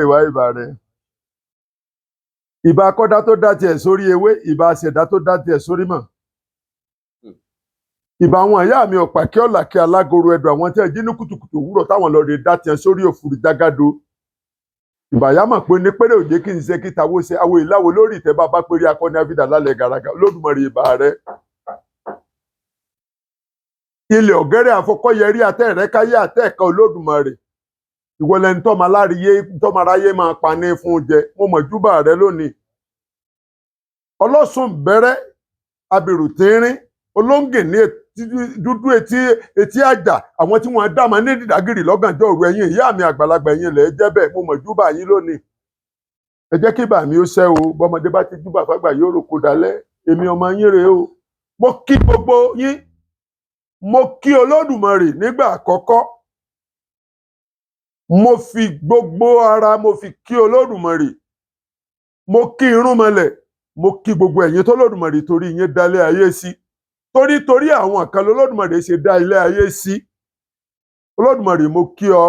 Ìwà ìbà rẹ̀. Ìbà kọ́dá tó dá tiẹ̀ sórí ewé, ìbà ṣẹ̀dá tó dá tiẹ̀ sórí mọ̀. Ìbà àwọn ìyá mi ọ̀pá kí ọ̀là kí alágoro ẹ̀dùn, àwọn tí ẹ jí ní kùtùkùtù òwúrọ̀ táwọn lọ rè dá tiẹ̀ sórí òfurufú jágàdo. Ìbà yá mọ̀ pé ní péré òjé kí n ṣe kí tàwo ṣe awo ìláwo lórí ìtẹ́ bá bá péré akọni àfidà lálẹ́ gàràgà. Olódùmarè, ìbà rẹ̀. Ilẹ̀ ọ̀gẹ́rẹ́ àfọkọ́yẹrí atẹ́rẹ́káyé àtẹ́ẹ̀ká. Olódùmarè, ìwọ lẹni tọ́mọ aláríyé tọ́mọ aráyé máa pa ní fún jẹ. Mo mọ̀ júbà rẹ lónìí. Ọlọ́sùn bẹ̀rẹ̀ abirù tínrín olóńgè ní dúdú etí etí àjà, àwọn tí wọ́n dá máa ní dídàgìrì lọ́gànjọ́ òru. Ẹ̀yin ìyá mi àgbàlagbà, ẹ̀yin ilẹ̀ jẹ́ bẹ́ẹ̀. Mo mọ̀ júbà yín lónìí. Ẹ jẹ́ kí bàmí ó ṣẹ́ o. Bọ́mọdé bá ti júbà fágbà, yóò roko dalẹ̀. Èmi ọmọ yín rèé o. Mo kí gbogbo yín. Mo kí Olódùmarè nígbà àkọ́kọ́. Mo fi gbogbo ara mo fi kí Olódùmarè. Mo kí irúnmọlẹ̀. Mo kí gbogbo ẹ̀yin tó Olódùmarè torí yín dálé ayé sí, torí torí àwọn kan lolódùmarè ṣe dá ilé ayé sí. Olódùmarè, mo kí ọ,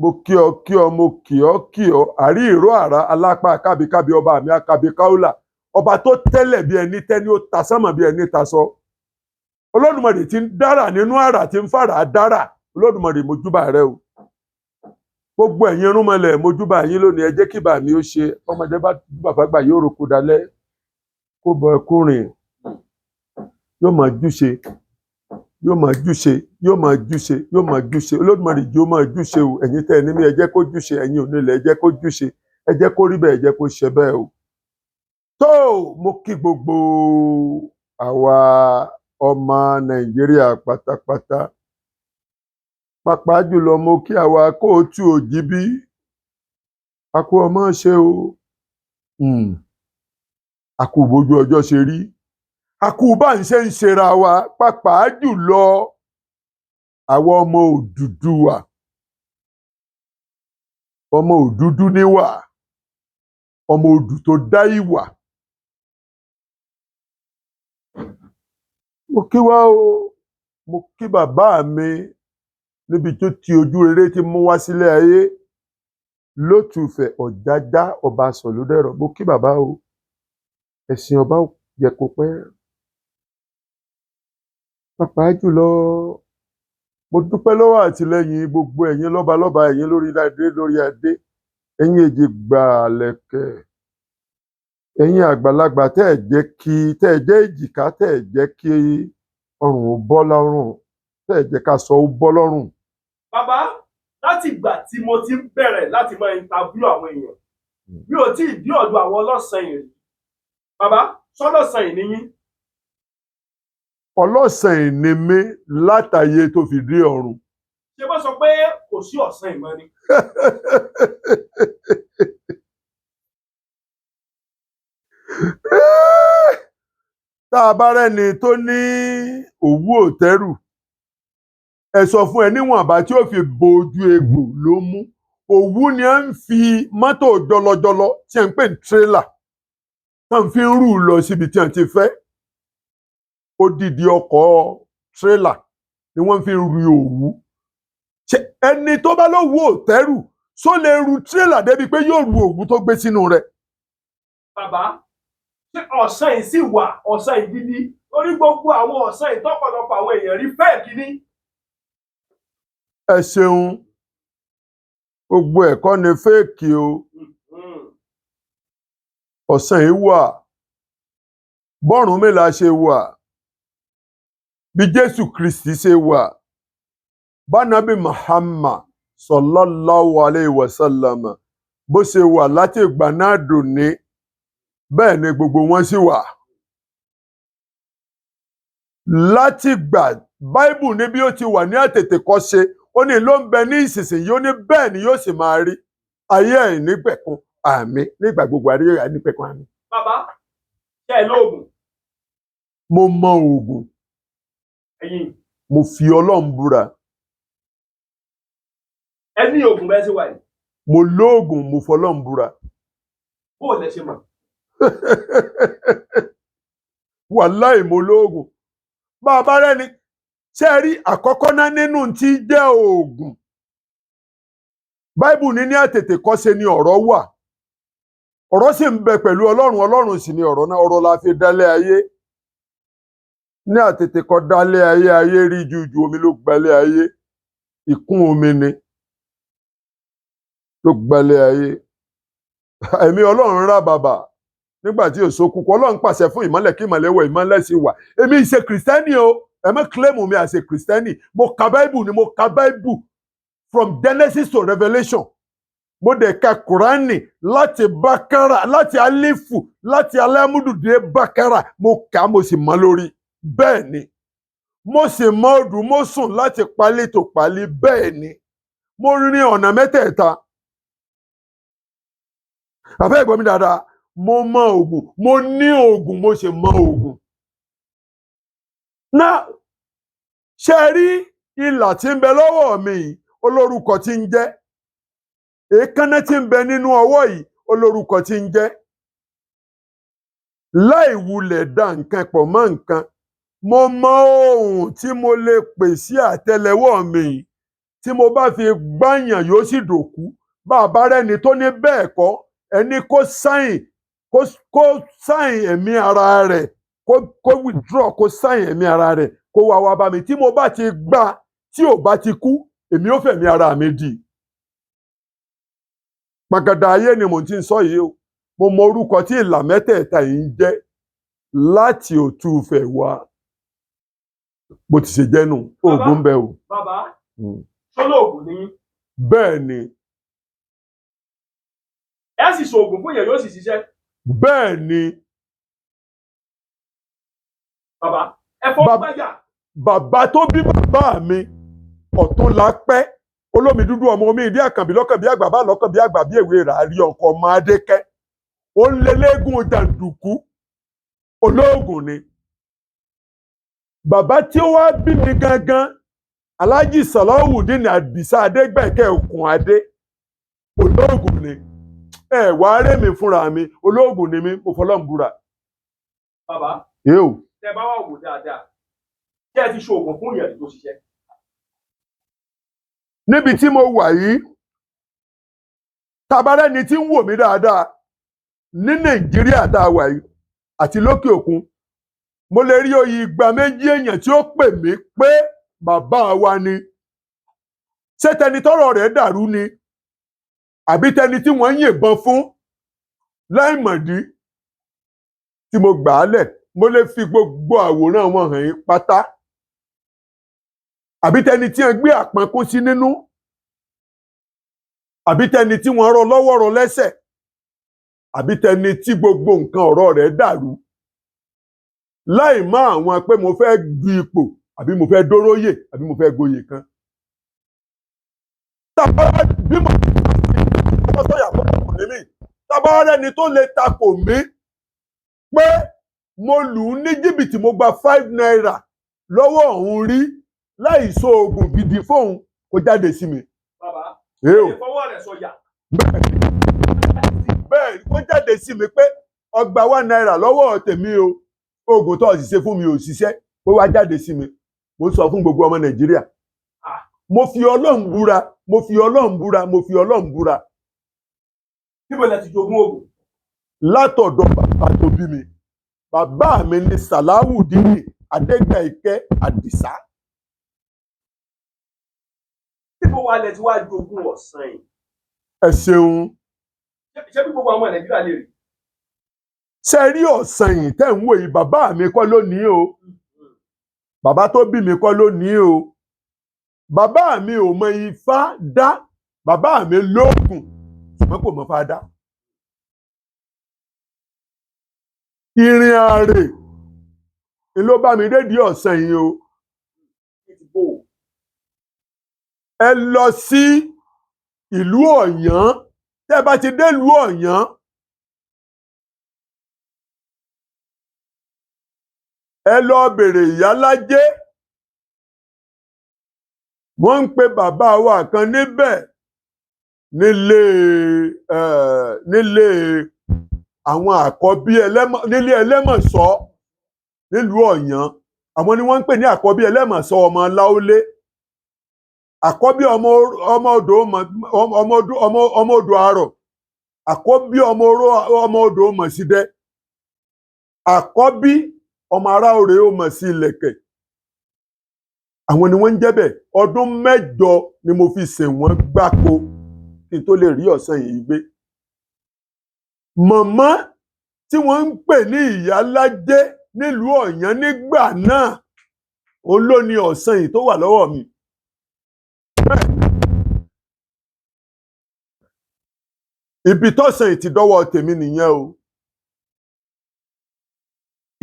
mo kí ọ, kí ọ, mo kí ọ, kí ọ. Àrí ìró àrá alápá kábíkábí, ọba mi akábí káúlà, ọba tó tẹ́lẹ̀ bí ẹni tẹ́ni, ó ta sánmà bí ẹni tasọ. Olódùmarè tí ń dára nínú àrà, tí ń fàrà dára. Olódùmarè, mojúbà rẹ o. Gbogbo ẹ̀yin irúnmọlẹ̀, mojúbà yín lónìí. Ẹ jẹ́ kí bàmí ó ṣe. Ọmọdé bá júbà fágbà, yóò roko dalẹ̀. Kó bọ ẹkú rìn, yóò máa júṣe, yóò máa júṣe, yóò máa júṣe, yóò máa júṣe. Olódùmarè jẹ́ ó máa júṣe o. Ẹ̀yin tẹ́ ẹ ní mí, ẹ jẹ́ kó júṣe. Ẹ̀yin onílẹ̀, ẹ jẹ́ kó júṣe. Ẹ jẹ́ kó rí bẹ́ẹ̀, ẹ jẹ́ kó ṣe bẹ́ẹ̀ o. Tó mo kí gbogbo àwa ọmọ Nàìjíríà pátápátá, pàápàá jùlọ mo kí àwa kóòtù òjìbí. A kú ọmọ ṣe o. A kú bójú ọjọ́ ṣe rí, a kú bá ń ṣe ń ṣera wa, pàápàá jùlọ àwa ọmọ Odùduwà. Ọmọ òdúdú níwà, ọmọ odù tó dá ìwà. Mo kí wá o. Mo kí bàbá mi níbi tó ti ojú rere ti mú wá sílé ayé lótùfẹ̀ ọ̀jájá, ọba sọ̀lúdẹ̀rọ̀. Mo kí bàbá o. Ẹ̀sìn ọba yẹ kó pẹ́. Pàápàá jùlọ, mo dúpẹ́ lọ́wọ́ àtìlẹ́yìn gbogbo ẹ̀yin lọ́balọ́ba, ẹ̀yin lórí adé lórí adé, ẹ̀yin èjìgbà lẹ̀kẹ̀, ẹ̀yin àgbàlagbà tẹ́ ẹ̀ jẹ́ kí tẹ́ ẹ jẹ́ èjìká, tẹ́ ẹ̀ jẹ́ kí ọrùn ó bọ́ lọ́rùn, tẹ́ ẹ̀ jẹ́ ká sọ ó bọ́ lọ́rùn. Bàbá, láti ìgbà tí mo ti ń bẹ̀rẹ̀ láti máa interview àwọn èèyàn, mi ò tí ì dé ọ̀dọ̀ àwọn ọlọ́sàn yìí rí. Bàbá, sọlọ́sàn yìí níyín? Ọlọ́sàn ni mí látàyè tó fi dé ọ̀run. Ṣé bá sọ pé kò sí ọ̀sán ìmọ̀ ni? Tá a bá rẹ́ni tó ní òwú òtẹ́rù, ẹ sọ fún ẹ níwọ̀nba tí ó fi bo ojú egbò ló mú. Òwú ni à ń fi mọ́tò jọlọjọlọ tí à ń pè ní tírélà tá à ń fi ń rù lọ síbi tí à ń ti fẹ́. Odidi ọkọ̀ tírélà ni wọ́n fi ń ru òwú. Ṣé ẹni tó bá lówú òtẹ́rù só lè ru tírélà débi pé yóò ru òwú tó gbé sínú rẹ̀? Bàbá, ṣé ọ̀sán yìí sì wà, ọ̀sán yìí gidi? Torí gbogbo àwọn ọ̀sán yìí tọ́pọ̀lọpọ̀ àwọn èèyàn rí fẹ́ẹ̀kì ní. Ẹ ṣeun. Gbogbo ẹ̀kọ́ ni fake o. Ọ̀sán yìí wà bọ́rùn mélòó ṣe wà, bí Jésù Kristi ṣe wà, bánábì Muhammad sallallahu alayhi wa sallam bó ṣe wà láti ìgbà náà dòní, bẹ́ẹ̀ ni gbogbo wọn sì wà. Láti gbà Báíbù ní bí ó ti wà ní àtètèkọ́ṣe, ó ní ló ń bẹ ní ìsinsìnyí, ó ní bẹ́ẹ̀ ni yóò sì máa rí ayé ẹ̀ nígbẹ̀kun. Àmín. Nígbà gbogbo ayé ẹ̀ nígbẹ̀kun. Àmín. Bàbá, ṣé ẹ lóògùn? Mo mọ oògùn. Ẹ̀yin? Mo fi Ọlọ́run búra. Ẹ ní oògùn bẹ́ẹ̀ sí wà yìí? Mo lóògùn, mo fọlọ́run búra. Bó o lẹ ṣe mọ̀? Wàláì, mo lóògùn. Bá a bá rẹ́ni ṣé ẹ rí àkọ́kọ́ náà nínú tí jẹ́ oògùn Báíbù ní ní àtètèkọ́ṣe ni ọ̀rọ̀ wà, ọ̀rọ̀ sì ń bẹ pẹ̀lú Ọlọ́run, Ọlọ́run sì ni ọ̀rọ̀ náà, ọ̀rọ̀ la fi dálé ayé. Ní àtètèkọ́ dálé ayé, ayé rí juju, omi ló gbalé ayé, ìkún omi ni ló gbalé ayé. Ẹ̀mí Ọlọ́run rà bàbà nígbà tí èso kúkú. Ọlọ́run pàṣẹ fún ìmọ́lẹ̀ kí ìmọ́lẹ̀ wọ̀, ìmọ́lẹ̀ sì wà. Èmi ìṣe kìrìsìtẹ́nì o, ẹ má claim mi as a kìrìsìtẹ́nì. Mo ka Báíbù ni, mo ka Báíbù from Genesis to Revelation. Mo dẹ̀ ka Kùránì láti Bákárà, láti Alifu, láti Alámúdù dé Bákárà. Mo kà á, mo sì mọ̀ lórí. Bẹ́ẹ̀ ni, mo sì mọ odù mo sùn láti palí tó palí. Bẹ́ẹ̀ ni, mo rin ọ̀nà mẹ́tẹ̀ẹ̀ta. Bàbá, ẹ̀gbọ́n mi dáadáa, mo mọ oògùn, mo ní oògùn, mo sì mọ oògùn. Náà ṣe rí ìlà tí ń bẹ lọ́wọ́ mi yìí, olórúkọ tí ń jẹ́. Èékánná tí ń bẹ nínú ọwọ́ yìí, olórúkọ tí ń jẹ́. Láì wulẹ̀ da nǹkan pọ̀ mọ́ nǹkan, mo mọ ohun tí mo lè pè sí àtẹ́lẹwọ́ mi yìí, tí mo bá fi gbáyàn yóò sì dòkú. Bàbá rẹni tó ní bẹ́ẹ̀ kọ́, ẹni kó sign, kó sign ẹ̀mí ara rẹ̀, kó withdraw, kó sign ẹ̀mí ara rẹ̀, kó wá wá bá mi. Tí mo bá ti gbà, tí ò bá ti kú, èmi ò fẹ̀mí ara mi dì. Pàgàdà ayé ni mò ń ti ń sọ yìí o. Mo mọ orúkọ tí ìlà mẹ́tẹ̀ẹ̀ta yìí ń jẹ́ láti òtúfẹ̀ wá. Bó ti ṣe jẹ́ nù, oògùn ń bẹ o. Bàbá, ṣólóògùn ni yín? Bẹ́ẹ̀ ni. Ẹ sì ṣoògùn fún yẹn, yóò sì ṣiṣẹ́? Bẹ́ẹ̀ ni. Bàbá, ẹ fọ́ gbáyà. Bàbá tó bí bàbá mi, Ọ̀túnlápẹ́ olómi dúdú, ọmọ omi ìdí àkànbí, lọ́kàn bí àgbà bá lọ́kàn bí àgbà bí èwe rà á rí ọkọ̀ ọmọ adékẹ́, ó ń lélẹ́gùn jàǹdùkú, olóògùn ni. Bàbá tí ó wá bí mi gangan, Alhaji Salawudeen Adisa Adégbẹ̀kẹ́ Okùn Adé, olóògùn ni. Ẹ wàá rẹ́ mi fúnra mi, olóògùn ni mí, mo fọlọ́n búra. Bàbá, Yóò. tẹ bá wà wò dáadáa, kí ẹ ti ṣoògùn fún yẹn tó ṣiṣẹ́? Níbi tí mo wà yìí, tabarẹ́ni tí ń wò mí dáadáa ní Nàìjíríà tá a wà yìí àti lókè òkun, mo lè rí oyè 200 èèyàn tí ó pè mí pé bàbá wa ni. Ṣé tẹni tọ́rọ̀ rẹ̀ dàrú ni, àbí tẹni tí wọ́n ń yìnbọn fún láìmọ̀dí tí mo gbà á lẹ̀? Mo lè fi gbogbo àwòrán wọn hàn yín pátá. Àbí tẹni tí wọ́n gbé àpọ́nkún sí nínú, àbí tẹni tí wọ́n rọ lọ́wọ́ rọ lẹ́sẹ̀, àbí tẹni tí gbogbo nǹkan ọ̀rọ̀ rẹ̀ dàrú, láì má àwọn pé mo fẹ́ du ipò, àbí mo fẹ́ dóróyè, àbí mo fẹ́ gboyè kan. Tàbá bí mo ọmọ sọ̀yà fún ọkùnrin mi, tàbá rẹni tó lè takò mí pé mo lù ú ní jìbìtì, mo gba ₦5 lọ́wọ́ òun rí láì so oògùn gidi fóun, kó jáde sí mi. Bàbá, Èé o. ẹ fọwọ́ rẹ̀ sọ̀yà. Bẹ́ẹ̀, kó jáde sí mi pé ọgbà ₦1 lọ́wọ́ tèmi o, oògùn tó o sì ṣe fún mi ò ṣiṣẹ́, kó wá jáde sí mi. Mo sọ fún gbogbo ọmọ Nàìjíríà, mo fi Ọlọ́run búra, mo fi Ọlọ́run búra, mo fi Ọlọ́run búra. Níbo lẹ ti jogún oògùn? Látọ̀dọ̀ bàbá tó bí mi. Bàbá mi ní Sàláwùdíìnì Adégbàìkẹ́ Àdìsá. Níbo wa lẹ ti wá jogún ọ̀sán yìí? Ẹ ṣeun. Ṣé bí gbogbo àwọn Nàìjíríà lè rí? Ṣe rí ọ̀sán yìí tẹ́ ń wò yìí, bàbá mi kọ́ ló ní o, bàbá tó bí mi kọ́ ló ní o. Bàbá mi ò mọ ifá dá. Bàbá mi lóògùn, ṣùgbọ́n kò mọ ifá dá. Ìrìn àrè ni ló bá mi dédìí ọ̀sán yìí o. Ní ti bò ó. Ẹ lọ sí ìlú Ọ̀yán, tẹ́ bá ti dé ìlú Ọ̀yán, ẹ lọ bèrè Ìyálájé. Wọ́n ń pe bàbá wa kan níbẹ̀ nílé nílé àwọn àkọ́bí ẹlẹ́mọ̀, nílé Ẹlẹ́mọ̀ṣọ́ nílùú Ọ̀yán. Àwọn ni wọ́n ń pè ní àkọ́bí Ẹlẹ́mọ̀ṣọ́ ọmọ Láólé. Àkọ́bí ọmọ ọmọ odò ọmọ odò ọmọ odò àárọ̀, àkọ́bí ọmọ oró ọmọ odò mọ̀sídẹ́, àkọ́bí ọmọ ará òrè ó mọ̀ sí ilẹ̀kẹ̀. Àwọn ni wọ́n ń jẹ́ bẹ́ẹ̀. Ọdún 8 ni mo fi sìn wọ́n gbáko kí n tó lè rí ọ̀sán yìí gbé. Mọ̀mọ́ tí wọ́n ń pè ní Ìyálájé nílùú Ọ̀yán nígbà náà, òun ló ní ọ̀sán yìí tó wà lọ́wọ́ mi. Ibi tọ́sán yìí ti dọ́wọ́ tèmi nìyẹn o.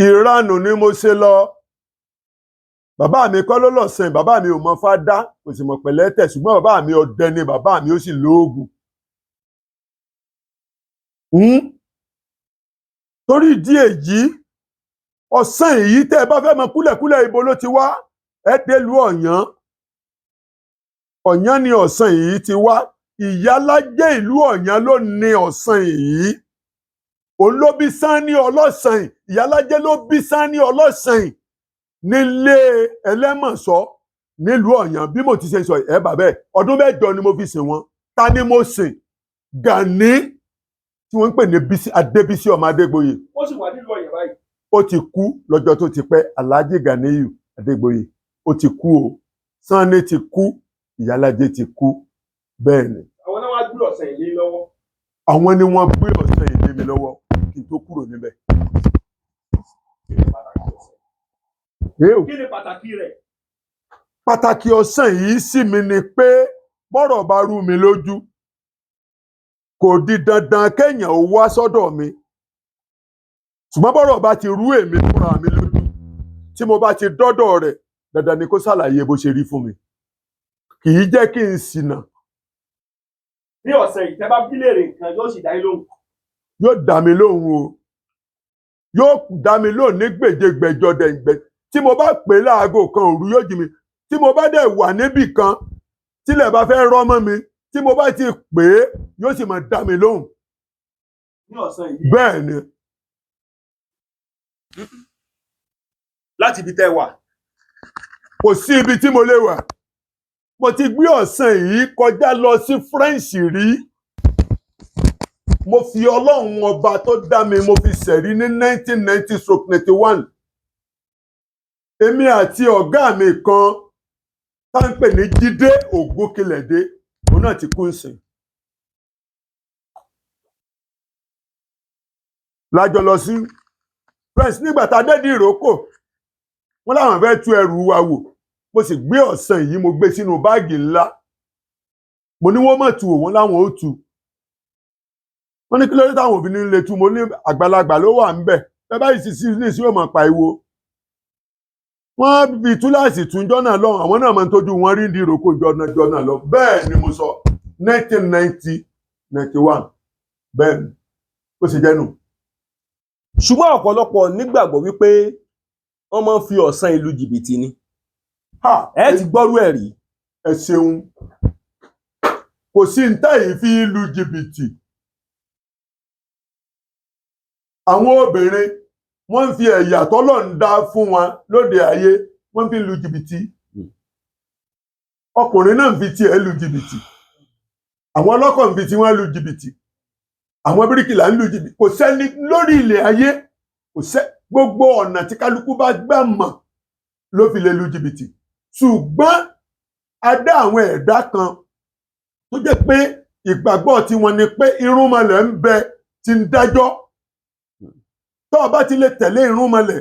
Ìranù ni mo ṣe lọ. Bàbá mi kọ́ ló lọ̀sán, bàbá mi ò mọ fá dá, kò sì mọ̀ pẹ̀lẹ́ tẹ̀, ṣùgbọ́n bàbá mi ọdẹ ni bàbá mi, ó sì lóògùn. Torí ìdí èyí, ọ̀sán èyí tẹ́ ẹ bá fẹ́ mọ kúlẹ̀kúlẹ̀ ibo ló ti wá, ẹ délùú Ọ̀yán. Ọ̀yán ni ọ̀sán yìí ti wá. Ìyálájé ìlú Ọ̀yán ló ní ọ̀sán yìí. Òun ló bí Sanni Ọlọ́sàn yìí. Ìyálájé ló bí Sanni Ọlọ́sàn yìí nílé Ẹlẹ́mọ̀ṣọ́ nílùú Ọ̀yán. Bí mo ti ṣe sọ ẹ bàbẹ́, ọdún 8 ni mo fi sìn wọ́n. Ta ni mo sìn? Gani tí wọ́n ń pè ní Bísí Adébísí ọmọ Adégbòye. Ó sì wà nílùú Ọ̀yán báyìí. Ó ti kú lọ́jọ́ tó ti pẹ́. Alhaji Ganiyu Adégbòye ó ti kú o. Sanni ti kú, Ìyálájé ti kú. Bẹ́ẹ̀ ni. Àwọn náà wá gbé ọ̀sán yìí lé lọ́wọ́. Àwọn ni wọ́n gbé ọ̀sán yìí lé mi lọ́wọ́ kí n tó kúrò níbẹ̀. Kí ni pàtàkì ọ̀sán? Kí ni pàtàkì rẹ̀? Pàtàkì ọ̀sán yìí sí mi ni pé bọ́rọ̀ bá rú mi lójú, kò di dandan kéèyàn ó wá sọ́dọ̀ mi, ṣùgbọ́n bọ́rọ̀ bá ti rú èmi fúnra mi lójú, tí mo bá ti dọ́dọ̀ rẹ̀, dandan ni kó ṣàlàyé bó ṣe rí fún mi. Kì í jẹ́ kí n ṣìnà. Ní ọ̀sán yìí, tẹ́ bá bí léèrè nǹkan, yóò sì dá yín lóhùn. Yóò dá mi lóhùn o. Yóò dá mi lóhùn ní gbèjégbèjọ dẹ̀ǹgbẹ̀. Tí mo bá pè láago kan òru, yóò jí mi. Tí mo bá dẹ̀ wà níbì kan tílẹ̀ bá fẹ́ rọ́ mọ́ mi, tí mo bá ti pè é, yóò sì máa dá mi lóhùn. Ní ọ̀sán yìí. Bẹ́ẹ̀ ni. Láti ibi tẹ́ wà. Kò sí ibi tí mo lè wà. Mo ti gbé ọ̀sán yìí kọjá lọ sí French rí. Mo fi Ọlọ́run ọba tó dá mi, mo fi ṣẹ̀rí ní 1990/91. Èmi àti ọ̀gá mi kan tá ń pè ní Jídé Ògúnkìlẹ̀dé, òun náà ti kú nsìn. Lájọ lọ sí French nígbà tá a dé di ìrókò, wọ́n láwọn fẹ́ tú ẹrù wa wò. Mo sì gbé ọ̀sán yìí, mo gbé sínú báàgì ńlá. Mo ní wọ́n mọ̀ tú òun, láwọn ó tú. Wọ́n ní kí ló dé táwọn òbí ní lè tú. Mo ní àgbàlagbà ló wà ńbẹ̀, bẹ́ẹ̀ báyìí sì sí ní ìsí yóò máa pariwo. Wọ́n fi túláàsì tún jọ́nà lọ́hùn, àwọn náà máa ń tójú wọn rí ní ìrókò jọ́nà jọ́nà lọ. Bẹ́ẹ̀ ni mo sọ, 1990 91. Bẹ́ẹ̀ ni ó sì jẹ́ nù. Ṣùgbọ́n ọ̀pọ̀lọpọ̀ nígbàgbọ́ wípé wọ́n máa ń fi ọ̀sán ìlú jìbìtì ni. Ẹ ti gbọ́rú ẹ̀ rí. Ẹ ṣeun. Kò sí ní táyì fi lu jìbìtì. Àwọn obìnrin wọ́n ń fi ẹ̀yà tọ́lọ̀ ń dá fún wọn lóde ayé, wọ́n fi ń lu jìbìtì. Ọkùnrin náà ń fi tiẹ̀ lu jìbìtì. Àwọn ọlọ́kọ̀ ń fi tiwọn lu jìbìtì. Àwọn bíríkìlà ń lu jìbìtì. Kò sẹ́ni lórí ilẹ̀ ayé, kò sẹ́ gbogbo ọ̀nà tí kálukú bá gbà mọ̀ ló fi lè lu jìbìtì. Ṣùgbọ́n a dá àwọn ẹ̀dá kan tó jẹ́ pé ìgbàgbọ́ tiwọn ni pé irúnmọlẹ̀ ń bẹ tí ń dájọ́. Tó o bá ti lè tẹ̀lé irúnmọlẹ̀,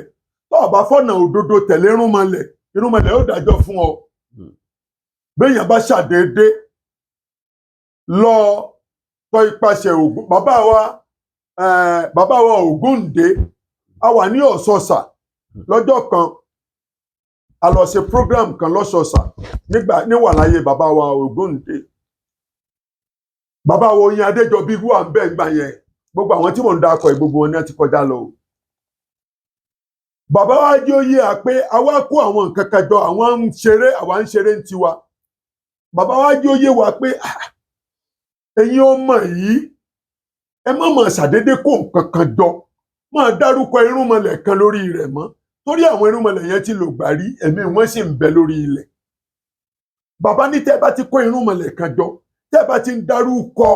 tó o bá fọ̀nà òdodo tẹ̀lé irúnmọlẹ̀, irúnmọlẹ̀ ó dájọ́ fún ọ. Béèyàn bá ṣàdédé lọ tọ ipasẹ̀ Ògún, bàbá wa Ògúndé, a wà ní Ọ̀ṣọ́ṣà lọ́jọ́ kan, a lọ ṣe program kan lọ́ṣọ̀ọ̀ṣà nígbà níwàláyé bàbá wa Ògúndé. Bàbá wa Oyin Adéjọbí wà ń bẹ̀ ńgbà yẹn. Gbogbo àwọn tí mò ń dakọ̀ yìí, gbogbo wọn ni wọ́n ti kọjá lọ o. Bàbá wa jẹ́ oyè à pé àwa kó àwọn nǹkan kan jọ, àwọn ń ṣeré, àwa ń ṣeré ń tiwa. Bàbá wa jẹ́ oyè wa pé ẹ̀yin ọmọ yìí, ẹ má máa ṣàdédé kó nǹkan kan jọ, máa dárúkọ irúnmọlẹ̀ kan lórí rẹ̀ mọ́, torí àwọn irúnmọlẹ̀ yẹn ti lò gbà rí, ẹ̀mí wọn sì ń bẹ lórí ilẹ̀. Bàbá ní tẹ́ bá ti kó irúnmọlẹ̀ kan jọ, tẹ́ bá ti ń darúkọ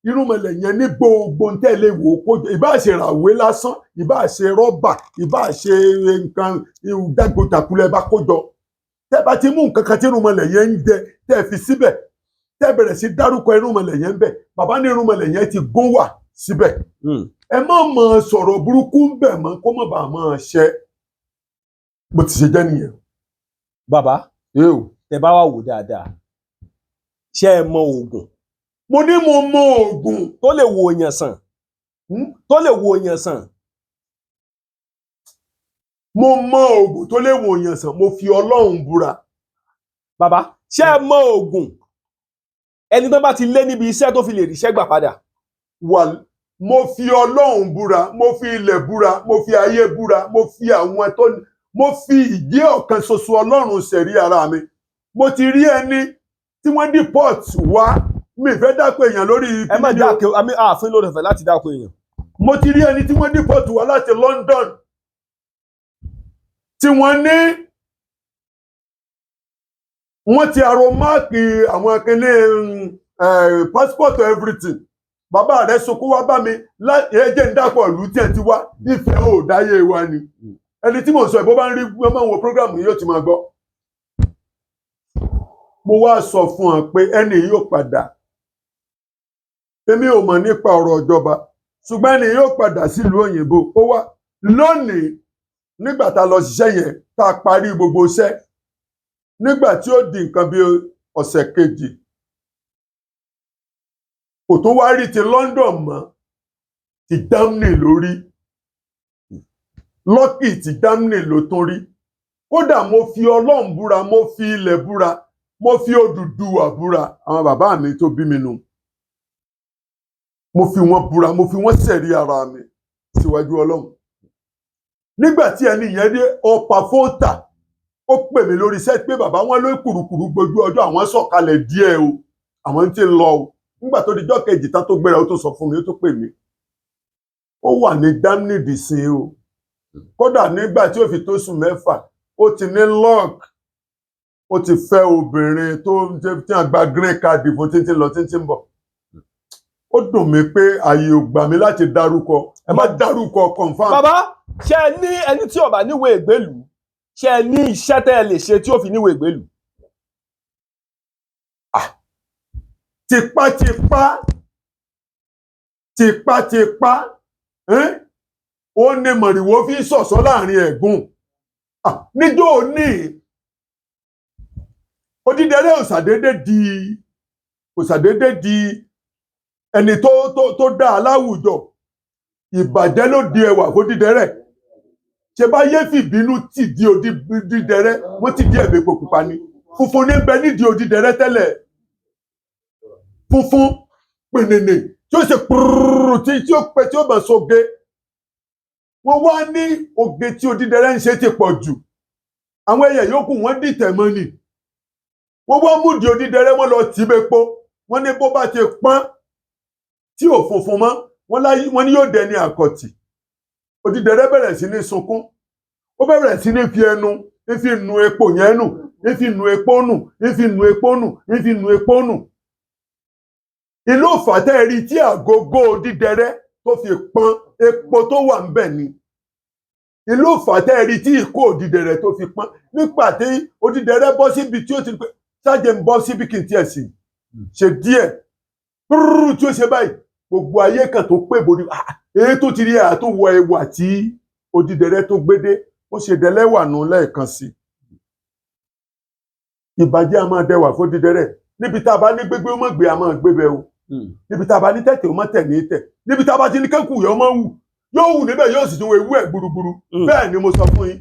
irúnmọlẹ̀ yẹn ní gbogbo tẹ́ lè wò ó kó jọ, ìbá ṣe ràwé lásán, ìbá ṣe rọ́bà, ìbá ṣe nǹkan jágbójàkulẹ̀ bá kó jọ, tẹ́ bá ti mú nǹkan kan tí irúnmọlẹ̀ yẹn ń jẹ, tẹ́ fi síbẹ̀, tẹ́ bẹ̀rẹ̀ sí dárúkọ irúnmọlẹ̀ yẹn ń bẹ̀, bàbá ní irúnmọlẹ̀ yẹn ti gún wà síbẹ̀. Ẹ má máa sọ̀rọ̀ burúkú ń bẹ̀ mọ́, kó má bàa máa ṣẹ. Bó ti ṣe jẹ́ nìyẹn. Bàbá, tẹ bá wà wò dáadáa, ṣé ẹ mọ oògùn? Mo ní mo mọ oògùn. Tó lè wo èèyàn sàn? Tó lè wo èèyàn sàn? Mo mọ oògùn tó lè wo èèyàn sàn, mo fi Ọlọ́run búra. Bàbá, ṣé ẹ mọ oògùn ẹni tó bá ti lé níbi iṣẹ́ tó fi lè ríṣẹ́ gbà padà? Wà, mo fi Ọlọ́run búra, mo fi ilẹ̀ búra, mo fi ayé búra, mo fi àwọn tó, mo fi ìjẹ́ ọ̀kan ṣoṣo Ọlọ́run ṣẹ̀rí ara mi. Mo ti rí ẹni tí wọ́n deport wá. Mi fẹ́ dápọ̀ èèyàn lórí Ẹ má kíní o. dáko àmì ààfin lórí ọ̀fẹ́ láti dáko èèyàn. Mo ti rí ẹni tí wọ́n deport wá láti London, tí wọ́n ní wọ́n ti aromáàkì àwọn akíní passport, everything. Bàbá rẹ̀ sunkún wá bá mi. Ẹ jẹ́ ń dápọ̀ ìlú tí ẹ ti wá. Ìfẹ́ ò dáyé wa ni. Ẹni tí mò ń sọ ìbọn bá ń rí, wọ́n máa ń wo program yìí, yóò ti máa gbọ́. Mo wá sọ fún ọ pé ẹni yóò padà. Èmi ò mọ̀ nípa ọ̀rọ̀ ìjọba, ṣùgbọ́n ẹni yóò padà sílùú òyìnbó. Ó wá lónìí. Nígbà tá a lọ ṣiṣẹ́ yẹn, tá a parí gbogbo iṣẹ́, nígbà tí ó di nǹkan bí ọ̀sẹ̀ kejì, kò tó wá rí ti London mọ́, ti Germany lórí lọ́kì, ti Germany ló tún rí. Kódà mo fi Ọlọ́run búra, mo fi ilẹ̀ búra, mo fi Odùduwà búra, àwọn bàbá mi tó bí mi nù, mo fi wọn búra, mo fi wọn sẹ̀rí ara mi síwájú Ọlọ́run. Nígbà tí ẹni yẹn dé ọ̀pá fóòtà, ó pè mí lórí iṣẹ́ pé bàbá wọn ló kùrukùru gbójú ọjọ́, àwọn sọ̀kalẹ̀ díẹ̀ o, àwọn tí ń lọ o. Nígbà tó dijọ́ kejì tán tó gbéra, ó tó sọ fún mi, ó tó pè mí, ó wà ní Germany dìsín o. Kódà nígbà tí ó fi tó sùn 6, ó ti ní luck, ó ti fẹ́ obìnrin tó ń jẹ́ tí wọ́n gba green card fún, títí lọ títí ń bọ̀. Ó dùn mí pé ààyè ò gbà mí láti dárúkọ. Ẹ má dárúkọ, confam. Bàbá, ṣé ẹ ní ẹni tí ó bá níwèé ìgbélùú, ṣé ẹ ní iṣẹ́ tẹ́ ẹ lè ṣe tí ó fi níwèé ìgbélùú? Tipátipá, tipátipá ẹ́n? Ó ní mọ̀rìwò fi ṣọ̀ṣọ́ láàrin ẹ̀gún. Ah, níjó ní odídẹrẹ́ òṣàdédé di ẹni tó dá aláwùjọ. Ìbàjẹ́ ló di ẹwà fódídẹrẹ́. Ṣe bá yé fìbínú tì di odídẹrẹ́, wọ́n ti di ẹ̀mí epo pupa ni. Funfun ní bẹ nídìí odídẹrẹ́ tẹ́lẹ̀, funfun pìnìnì tí ó ṣe púrúrú tí ó pẹ tí ó bá soge. Wọ́n wá ní oge tí odídẹrẹ́ ń ṣe ti pọ̀ jù. Àwọn ẹyẹ yòókù wọ́n dìtẹ̀ mọ́ ni. Wọ́n wá múdi odídẹrẹ́, wọ́n lọ tì í bepo. Wọ́n ní bó bá ti pọ́n tí ò funfun mọ́, wọ́n ní yóò dẹni àkọ̀tì. Odídẹrẹ́ bẹ̀rẹ̀ sí ní sunkún, ó bẹ̀rẹ̀ sí ní fi ẹnu ń fi nu epo yẹn nù, ń fi nu epo nù, ń fi nu epo nù, ń fi nu epo nù. Ìlú fàtẹ́ rí tí àgógó odídẹrẹ́ tó fi pọ́n, epo tó wà ń bẹ̀ ni. Ìlú fàtẹ́ rí tí ìkó odídẹrẹ́ tó fi pọ́n, nígbà tí odídẹrẹ́ bọ́ síbi tí ó ti pé sájẹ ń bọ́ síbi kí n tiẹ̀ sì ṣe díẹ̀ púrúrú tí ó ṣe báyìí, gbogbo ayé kan tó pé bòdì. Èyí tó ti rí ẹ̀ tó wọ ẹwà tí odídẹrẹ́ tó gbédé, ó ṣe dẹlẹ́wà nù lẹ́ẹ̀kan sí. Ìbàjẹ́ a máa dẹwà fódídẹrẹ́. Níbi tá a bá ní gbégbé ó mọ̀ gbé, a máa gbé bẹ́ẹ̀ o. Níbi tá a bá ní tẹ̀tẹ̀ ó mọ̀ tẹ̀ ní tẹ̀. Níbi tá a bá ti ní kẹ́kù yọ mọ́ wù, yóò wù níbẹ̀, yóò sì tún wo ewu ẹ̀ gburugburu. Bẹ́ẹ̀ ni mo sọ fún yín.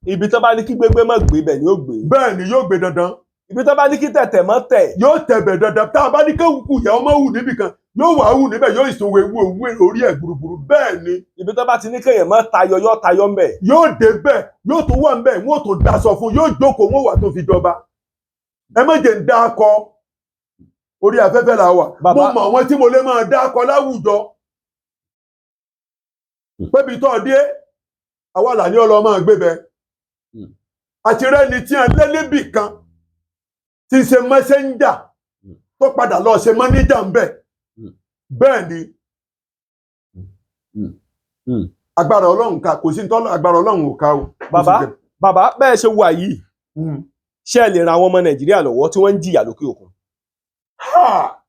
Ibi tó bá ní kí gbégbé má gbé bẹ̀ ni ó gbé. Bẹ́ẹ̀ ni, yóò gbé dandan. Ibi tó bá ní kí tẹ̀tẹ̀ mọ́ tẹ̀. Yóò tẹ̀bẹ̀ dandan. Tá a bá ní kẹ́kù yọ mọ́ wù níbì kan, yóò wà wù níbẹ̀, yóò sì tún wo ewu orí ẹ̀ gburugburu. Bẹ́ẹ̀ ni. Ibi tó bá ti ní kéèyàn má tayọ, yóò tayọ ń bẹ̀. Yóò dé bẹ́ẹ̀, yóò tún wà ńbẹ̀, wọ́n tún daṣọ fún, yóò jókòó, wọ́n wà tó fi jọba. Ẹ má jẹ́ ń dá akọ, orí afẹ́fẹ́ là wà. Mo mọ̀ àwọn tí mo lè máa dá akọ láwùjọ pébi tó dé, àwa là ní ọlọ́mọ gbé bẹ. Àti rẹ́ni tí a lé níbì kan. tí ń ṣe messenger tó padà lọ ṣe manager ń bẹ̀. Bẹ́ẹ̀ ni, agbára Ọlọ́run ká, kò sí ní tọ́lọ́ agbára Ọlọ́run ò ká o. Bàbá, bàbá, bẹ́ẹ̀ ṣe wà yìí, ṣé ẹ lè ran àwọn ọmọ Nàìjíríà lọ́wọ́ tí wọ́n ń jìyà lókè òkun? Ha!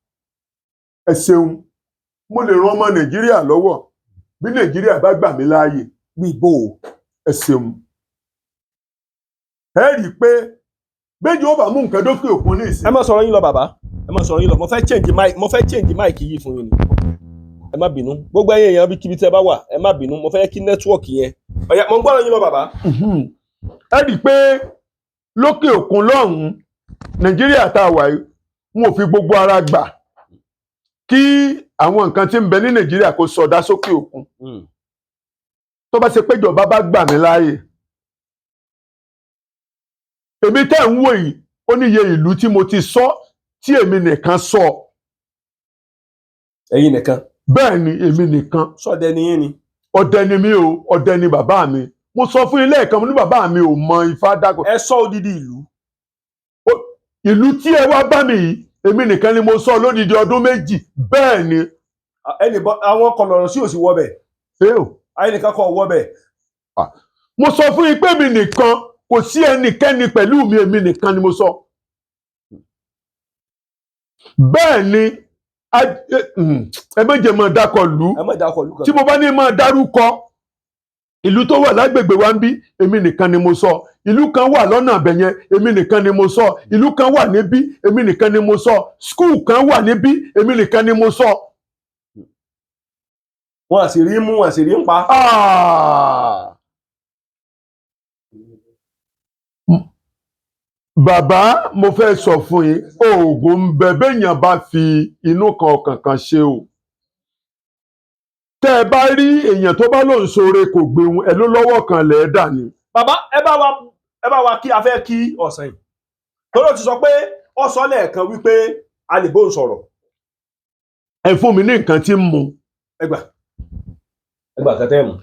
Ẹ ṣeun. Mo lè ran ọmọ Nàìjíríà lọ́wọ́ bí Nàìjíríà bá gbà mí láàyè. Bíbó o. Ẹ ṣeun. Ẹ rí i pé béjì ó bá mú nǹkan dókè òkun ní ìsìn. Ẹ má sọ̀rọ̀ yín lọ, bàbá, ẹ má sọ̀rọ̀ yín lọ. Mo fẹ́ change mic yìí fún yín ni. Ẹ má bínú, gbogbo ẹ̀yin èèyàn bí kíbi tẹ́ bá wà, ẹ má bínú. Mo fẹ́ kí network yẹn ọ̀yà. Mo ń gbọ́rọ̀ yín lọ, bàbá. Ẹ rí i pé lókè òkun lọ́hùn-ún, Nàìjíríà tá a wà yìí, wọn ò fi gbogbo ara gbà kí àwọn nǹkan tí ń bẹ ní Nàìjíríà kó sọdá sókè òkun. Tó bá ṣe pé ìjọba bá gbà mí láàyè, èmi tẹ́ ń wò yìí, ó níye ìlú tí mo ti sọ tí èmi nìkan sọ. Ẹ̀yin nìkan? Bẹ́ẹ̀ ni, èmi nìkan. Sọdẹ ni yín ni? Ọdẹ ni mí o, ọdẹ ni bàbá mi. Mo sọ fún ilé ẹ̀kan, mo ní bàbá mi ò mọ ifá dákọ̀. Ẹ sọ odidi ìlú? Ìlú tí ẹ wá bá mi yìí, èmi nìkan ni mo sọ lódidi ọdún 2. Bẹ́ẹ̀ ni. Ẹnì bọ àwọn kọlọrọ sí òsì wọbẹ. Ṣé o? Ẹnìkan kọ wọbẹ. Mo sọ fún yín pé èmi nìkan, kò sí ẹnikẹ́ni pẹ̀lú mi, èmi nìkan ni mo sọ. Bẹ́ẹ̀ ni. Ẹ má jẹ́ máa dákọ̀ lù ú. Ẹ má dákọ̀ ìlú kan. Tí mo bá ní máa dárúkọ ìlú tó wà lágbègbè wa ń bí, èmi nìkan ni mo sọ. Ìlú kan wà lọ́nà àbẹ̀ yẹn, èmi nìkan ni mo sọ. Ìlú kan wà níbí, èmi nìkan ni mo sọ. School kan wà níbí, èmi nìkan ni mo sọ. Wọn à sì rí mú, wọn à sì rí ń pa. Ah! Bàbá, mo fẹ́ sọ fún yín, oògùn ń bẹ béèyàn bá fi inú kan ọkàn kan ṣe o. Tẹ́ ẹ bá rí èèyàn tó bá lóun ṣoore kò gbéhun ẹ ló lọ́wọ́ kan lẹ́ẹ̀ dà ní. Bàbá, ẹ bá wa kí a fẹ́ kí ọ̀sán yìí torí ó ti sọ pé ó sọ lẹ́ẹ̀kan wípé a lè bóun sọ̀rọ̀. Ẹ fún mi ní nǹkan tí ń mu. Ẹgbà, ẹgbà kẹtẹ mú.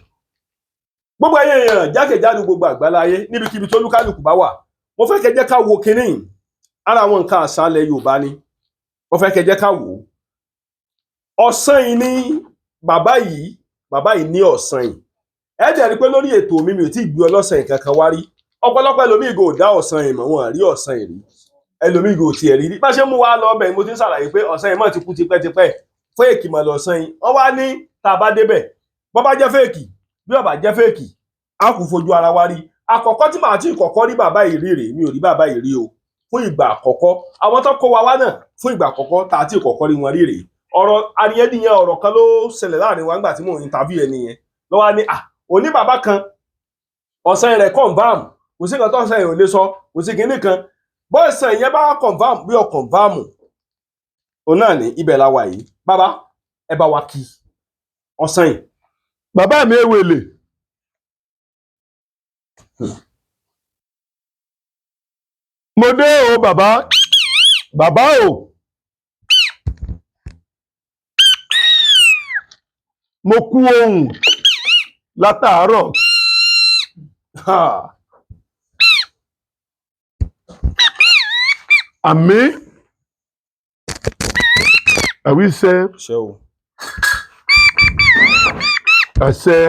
Gbogbo ẹ̀yin èèyàn jákèjádò gbogbo àgbáláyé, níbikíbi tó lúkálùkù bá wà, mo fẹ́ kẹ́ jẹ́ ká wo kinní yìí. Ara àwọn nǹkan àṣàlẹ̀ Yorùbá ni. Mo fẹ́ kẹ́ jẹ́ ká wò ó. Ọ̀sán yìí ní bàbá yìí, bàbá yìí ní ọ̀sán yìí. Ẹ jẹ́ rí pé lórí ètò mi, mi ò tí ì gbé ọlọ́sàn yìí kankan wá rí. Ọ̀pọ̀lọpọ̀ ẹlòmíì kò dá ọ̀sán yìí mọ̀, wọn rí ọ̀sán yìí rí. Ẹlòmíì kò tiẹ̀ rí rí. Bá ṣe mú wa lọ ọbẹ̀, mo ti ń ṣàlàyé pé ọ̀sán yìí mọ̀ ti kú tipẹ́tipẹ́. Fake mọ̀ lọ̀sán yìí. Wọ́n wá ní tá a bá débẹ̀, bọ́ bá jẹ́ fake, bí ó bá jẹ́ fake, a kò fojú ara wa rí. Àkọ́kọ́ tí màá ti kọ́kọ́ rí bàbá yìí rí rèé. Mi ò rí bàbá yìí rí o fún ìgbà àkọ́kọ́. Àwọn tó kó wa wá náà, fún ìgbà àkọ́kọ́ tá a ti kọ́kọ́ rí wọn rí rèé. Ọ̀rọ̀ àríyànjiyàn, ọ̀rọ̀ kan ló ṣẹlẹ̀ láàrin wa nígbà tí mò ń interview ẹni yẹn lọ́wọ́ á ní à òní bàbá kan, ọ̀sán rẹ̀ confirm, kò sí nǹkan tó ọ̀sán yẹn ò lè sọ, kò sí kinní kan bọ́ọ̀sán yẹn bá confirm bí ọ confirm òun náà ní. Ibẹ̀ la wà yìí. Bàbá, ẹ bá wa kí ọ̀sán yìí. Bàbá mi ewele. Mo dé o bàbá, bàbá o. Mo kú ohùn látàárọ̀. Ha. Àmín, àwíṣẹ. Ṣé o. Àṣẹ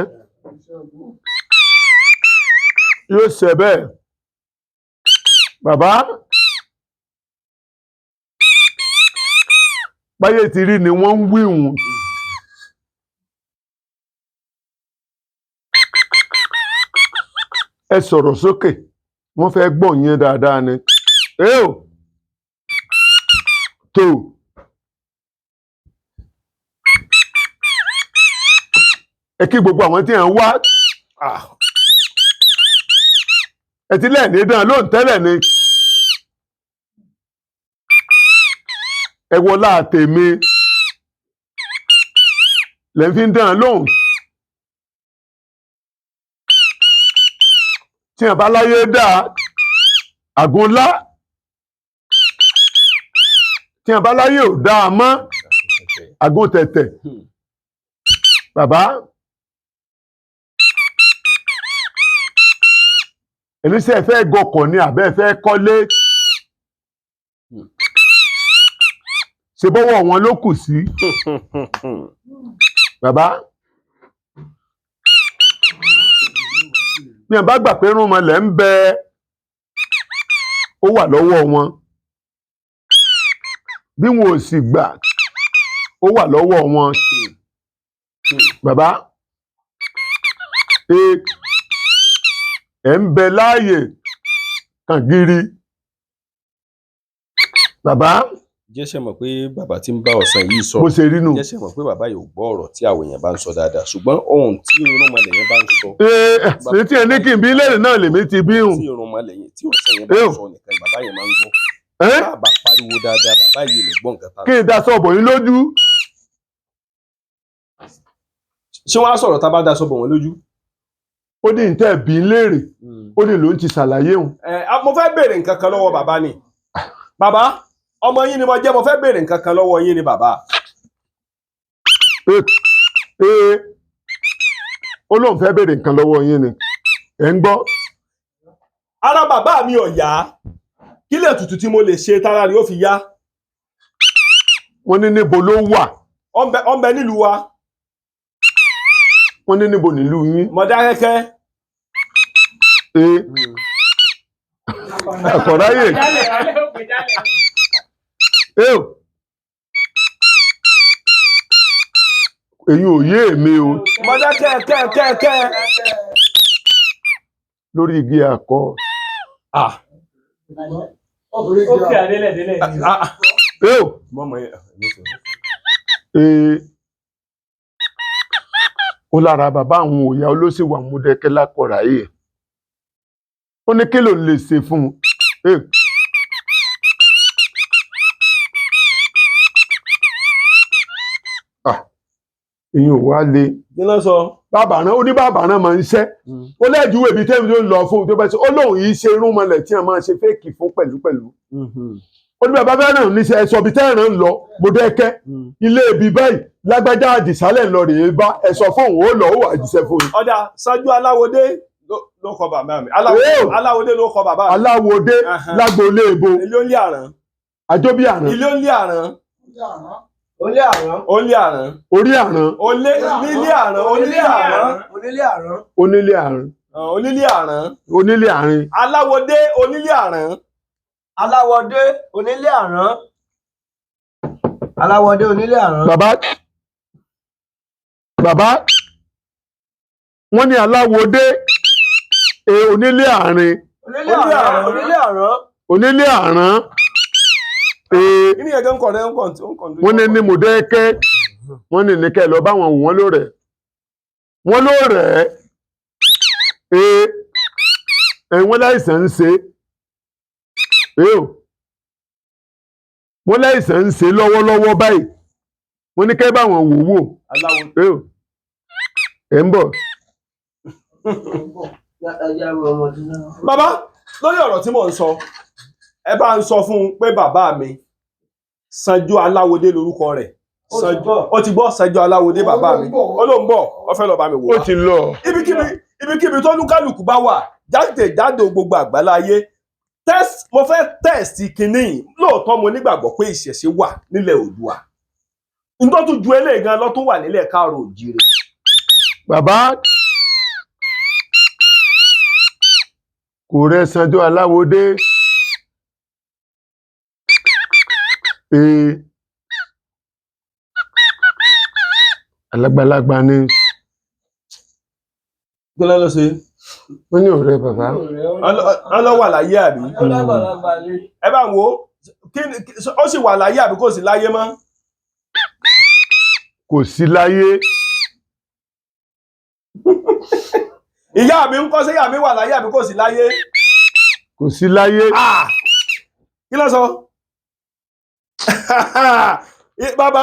yóò ṣe bẹ́ẹ̀, bàbá. Báyé ti rí ni wọ́n ń wíhun. Ẹ sọ̀rọ̀ sókè, wọ́n fẹ́ gbọ́ yín dáadáa ni. Ẹ ò tó ẹ kí gbogbo àwọn tí ẹ ń wá. Ah. Ẹ ti lẹ́ẹ̀ní dán lóun tẹ́lẹ̀ ni. Ẹ wọlá tèmi lẹ́ fi ń dán lóhùn. Tí ẹ bá láyé dá àgúnlá, tí ẹ bá láyé ò dáa mọ́, àgún tẹ̀tẹ̀. Bàbá, èmi ṣe fẹ́ gọkọ̀ ni àbẹ́ fẹ́ kọ́lé? Ṣe bọ́wọ́ wọn ló kù sí bàbá? Bí wọn bá gbà pé irúnmọlẹ̀ ń bẹ, ó wà lọ́wọ́ wọn. Bí wọn ò sì gbà, ó wà lọ́wọ́ wọn bàbá. Ẹ ń bẹ láàyè kàngiri bàbá. Jẹ́sẹ̀ mọ̀ pé bàbá tí ń bá ọ̀sán yìí Bó sọ̀rọ̀. ṣe rí nù. Jẹ́sẹ̀ mọ̀ pé bàbá yìí ò gbọ́ ọ̀rọ̀ tí àwọn èèyàn bá ń sọ dáadáa, ṣùgbọ́n ohun tí irúnmọlẹ̀ yẹn bá ń sọ. Ee, ṣé tí ẹ ní kí n bí léèrè náà lèmi ti bí hùn. Tí irúnmọlẹ̀ yẹn, tí ọ̀sán yẹn bá ń sọ nìkan bàbá yẹn máa ń gbọ́. Ẹ́? Bá a bá pariwo dáadáa, bàbá yìí ò lè gbọ́ nǹkan tá a Kí n daṣọ bò yín lójú. Ṣé wọ́n á sọ̀rọ̀ tá a bá daṣọ bò wọ́n lójú? Ó ní ìtẹ́ bí ń léèrè, ó ní ló ń ti ṣàlàyé hùn. Ẹ, mo fẹ́ béèrè nǹkan kan lọ́wọ́ bàbá ni. Bàbá, ọmọ yín ni mo jẹ́, mo fẹ́ béèrè nǹkan kan lọ́wọ́ yín ni bàbá. Ee, ó lóun fẹ́ béèrè nǹkan lọ́wọ́ yín ni. Ẹ̀ ń gbọ́. Ara bàbá mi ò yá, kí lè tutù tí mo lè ṣe tára rí ó fi yá? Wọ́n ní níbo ló wà? Ó ń bẹ nílùú wa. Wọ́n ní níbo nílùú yín? Mọ̀dákẹ́kẹ́. Ee, àkọ̀ráyè. Jálẹ̀, alẹ́ òpè jálẹ̀. Ee o. Èyí ò yé èmi o. Mọ̀dákẹ́kẹ́kẹ́kẹ́. Lórí igi àkọ́. Ah. Ókè adélẹ̀ délẹ̀ ni. Ah. Ee o. Mọ́mọ́ yẹn. Ee, ó lára bàbá àwọn òòyà olóṣèwà Mọdákẹ́kẹ́ lákọ̀ráyè. Ó ní kí ló lè ṣe fún un? Ee. Ah, ìyẹn ò wá le. Kí ló sọ? Bàbá náà, ó ní bàbá náà máa ń ṣẹ́. Ó lẹ́jùwé ibi tẹ́mi tó ń lọ fún un tó bá ṣe. Ó lóun yìí ṣe irúnmọlẹ̀ tí a máa ṣe fẹ́ẹ̀kì fún pẹ̀lúpẹ̀lú. Ó ní bàbá fẹ́ràn níṣẹ́ ẹ sọ ibi tẹ́ràn ń lọ Mọdákẹ́kẹ́, ilé ibi báyìí lágbájá àdìsálẹ̀ lọ rèé bá ẹ sọ fóun, ó lọ, ó wà jíṣẹ́ fóun. Ọ̀dà Ṣáájú Aláwọdé ló kọ bàbá mi. Eo! Aláwọdé ló kọ bàbá mi. Aláwọdé lágboolé ebo. Ilé ó lé àrán. Àjọbí àrán. Ilé ó lé àrán. Olé àrán. Ó lé àrán. Orí àrán. Olé nílé àrán. Onílé àrán. Onílé àrán. Onílé àrán. Onílé àrán. Onílé àrán. Aláwọdé onílé àrán. Aláwọdé onílé àrán. Aláwọdé onílé àrán. Bàbá, bàbá, wọ́n ní aláwọdé e onílé àrán. Onílé àrán. Onílé àrán. Onílé àrán e. Kí ni ẹ̀gẹ́ ń kọ̀ rẹ̀ ń kọ̀ ń kọ̀? Wọ́n ní ní Mọdákẹ́kẹ́, wọ́n ní ní kẹ́ lọ bá wọn wò, wọ́n ló rẹ̀, wọ́n ló rẹ̀ ẹ́ ẹ wọ́n láìsàn ń ṣe é o, wọ́n láìsàn ń ṣe lọ́wọ́lọ́wọ́ báyìí. Wọ́n ní kẹ́ bá wọn wò wò. Aláwọdé. É o, ẹ̀ ń bọ̀. Bàbá, lórí ọ̀rọ̀ tí mò ń sọ, ẹ bá ń sọ fún un pé bàbá mi Sanjó Aláwọdé lórúkọ rẹ̀. Ó ti gbọ́. Sanjó Aláwọdé bàbá mi. Ó ló ń bọ̀, ó fẹ́ lọ bá mi wò Ó wá. ti lọ. Ibikíbi ibikíbi tó lúkálùkù bá wà jáde gbogbo àgbáláyé, test, mo fẹ́ test kínní yìí. Lóòótọ́ mo nígbàgbọ́ pé ìṣẹ̀ṣe wà nílẹ̀ Oòduà, nítorí tó ju eléyìí gan lọ tó wà nílẹ̀ káàró òjìrè. Bàbá, kò rẹ Sanjó Aláwọdé ee alágbàlagbà ni. Kí ló ló ṣe? Wọ́n ní ọ̀rẹ́ bàbá. Ọlọ́ wà láyé àbí? Ó lágbàlagbà ni. Ẹ bá ń wo ó sì wà láyé àbí kò sí láyé mọ́? Kò sí láyé. Ìyá mi ń kọ́, sí ìyá mi wà láyé àbí kò sí láyé? Kò sí láyé. Ah! Kí ló sọ? Bàbá,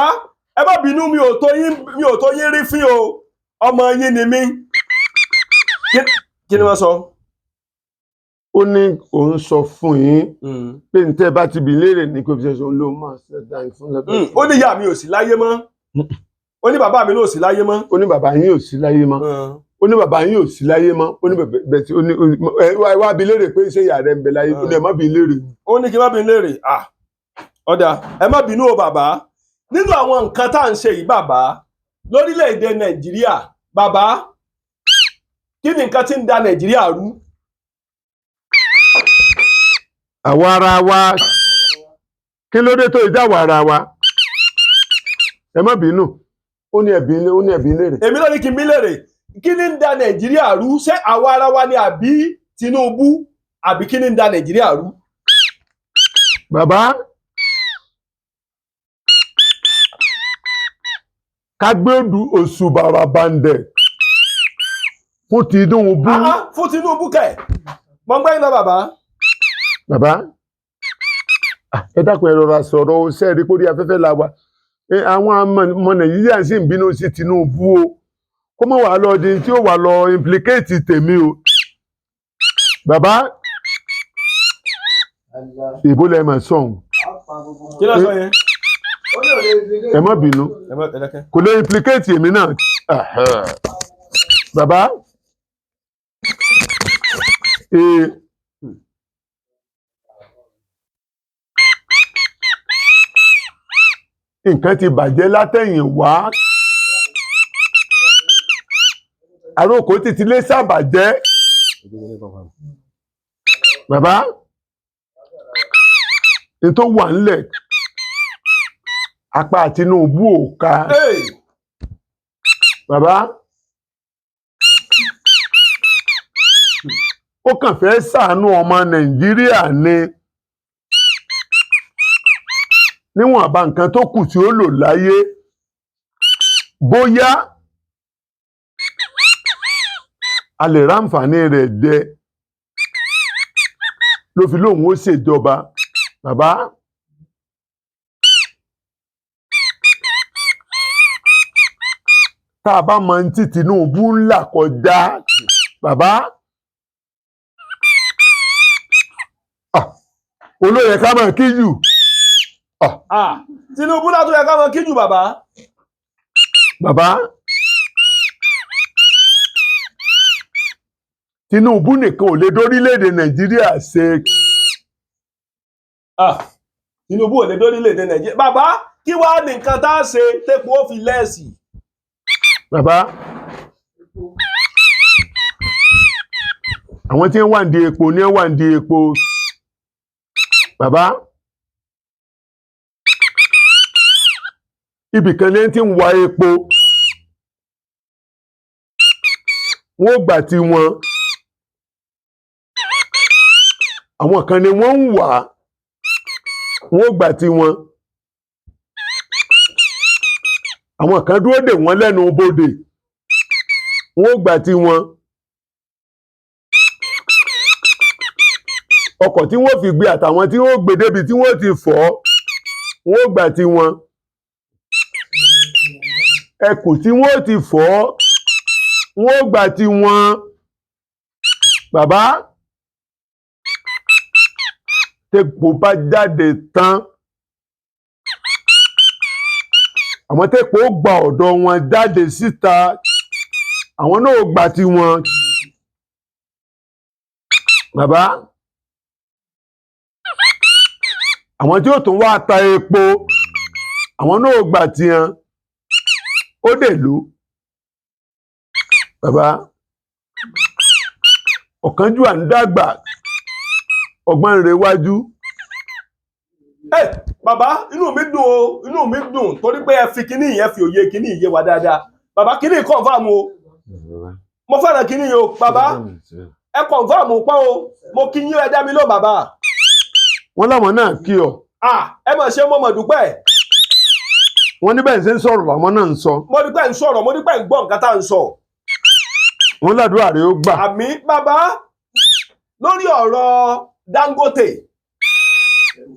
ẹ má bínú, mi ò tó yín, mi ò tó yín rí fín o, ọmọ yín ni mí. Kí ni wọ́n sọ? Ó ní òun sọ fún yín pé ní tẹ́ bá ti bi léèrè ní kò fi ṣe òun ló máa ṣe dá yín fún lẹ́bẹ̀ẹ́. Ó ní ìyá mi ò sí láyé mọ́, ó ní bàbá mi náà ò sí láyé mọ́. Ó ní bàbá yín ò sí láyé mọ́. Ó ní bàbá yín ò sí láyé mọ́. Ó ní bẹ̀bẹ̀ tí ó ní ẹ wá bi léèrè pé ṣé ìyá rẹ̀ ń bẹ láyé. Ó ní ẹ má bi léèrè. Ó ní kí n má bínú léèrè. Ah, ọ̀dà, ẹ má bínú o bàbá. Nínú àwọn nǹkan tá à ń ṣe yìí bàbá, lórílẹ̀‐èdè Nàìjíríà, bàbá, kí ni nǹkan tí ń da Nàìjíríà rú? Àwa ara wa. Kí ló dé tó ìjáwọ̀ ara wa? Ẹ má bínú, ó ní ẹ̀bí, ó ní ẹ̀bí léèrè. Èmi ló ní kí n bí léèrè, kí ni ń da Nàìjíríà rú? Ṣé àwa ara wa ni àbí Tinubu, àbí kí ni ń da Nàìjíríà rú? Bàbá, ká gbé oṣù bàrà bàǹdẹ̀ fún Tinubu. Ah, ah, fún Tinubu kẹ̀, mọ̀ ń gbẹ́yìn lọ bàbá. Bàbá, ah, ẹ dákun, ẹ rọra sọ̀rọ̀ o. Ṣe é rí kórí afẹ́fẹ́ la wa? Àwọn ọmọ Nàìjíríà sì ń bínú sí Tinubu o. Kó mọ̀ wá lọ di tí ó wà lọ implicate tèmi o. Bàbá, ìbò lẹ mà sọ̀hún. Kí ló sọ yẹn? Ẹ má bínú. Ẹ má ẹ dákẹ́. Kò lè implicate èmi náà. Bàbá, nǹkan ti bàjẹ́ látẹ̀yìn wá. Àròkọ títí lé sàbàjẹ́. Bàbá, ní tó wà ńlẹ̀, apá Tinubu ò ká. Hey! Bàbá, ó kàn fẹ́ ṣàánú ọmọ Nàìjíríà ni níwọ̀nba nǹkan tó kù tí ó lò láyé, bóyá a lè ráǹfààní rẹ̀ jẹ, ló fi lóun ó ṣèjọba. Bàbá, tá a bá mọ ohun tí Tinubu ń là kọjá, bàbá, ah, olóyè ká máa kí jù. Ah, Tinubu látó yẹ ká mọ kíjù bàbá. Bàbá, Tinubu nìkan ò lè dórílẹ̀-èdè Nàìjíríà ṣe. Ah, Tinubu ò lè dórílẹ̀-èdè Nàìjíríà. Bàbá, kí wàá ní nǹkan tá a ṣe tépo ó fi lẹ́ẹ̀sì? Bàbá, àwọn tí ń wà ní epo ní ń wà ní epo. Bàbá, ibìkan ní ti ń wa epo, wọ́n ó gbà tí wọn, àwọn kan ni wọ́n ń wà, wọ́n ó gbà tí wọn, àwọn kan dúró dè wọ́n lẹ́nu bodè, wọ́n ó gbà tí wọn, ọkọ̀ tí wọ́n fi gbé àtàwọn tí wọ́n gbé débi tí wọ́n ti fọ́, wọ́n ó gbà tí wọn, ẹkù tí wọ́n ti fọ́, wọ́n ó gbà tí wọn. Bàbá, tépo bá jáde tán, àwọn tépo ó gba ọ̀dọ̀ wọn jáde síta, àwọn náà ó gbà tí wọn. Bàbá, àwọn tí ó tún wá ta epo, àwọn náà ó gbà tí wọn. Ó dèlú. Bàbá, ọ̀kánjúà ń dàgbà, ọgbọ́n ń rewájú. Ẹ bàbá, inú mi dùn o, inú mi dùn torí pé ẹ fi kíní yẹn fi òye kíní yé wa dáadáa. Bàbá, kíní confirm o, mo fẹ́ràn kíní yìí o. Bàbá, ẹ confirm pọ́n o. Mo kí yín, ẹ dá mi lóhùn bàbá. Wọ́n láwọn náà kí ọ. Ah, ẹ mà ṣe, mo mọ̀ dúpẹ́. Wọ́n ní bẹ́ẹ̀ ṣe ń sọ̀rọ̀ làwọn náà ń sọ. Mo dúpẹ́ ń sọ̀rọ̀, mo dúpẹ́ ń gbọ́ nǹkan tá à ń sọ. Wọ́n ládùúrà rẹ̀ ó gbà. Àmín. Bàbá, lórí ọ̀rọ̀ Dangote,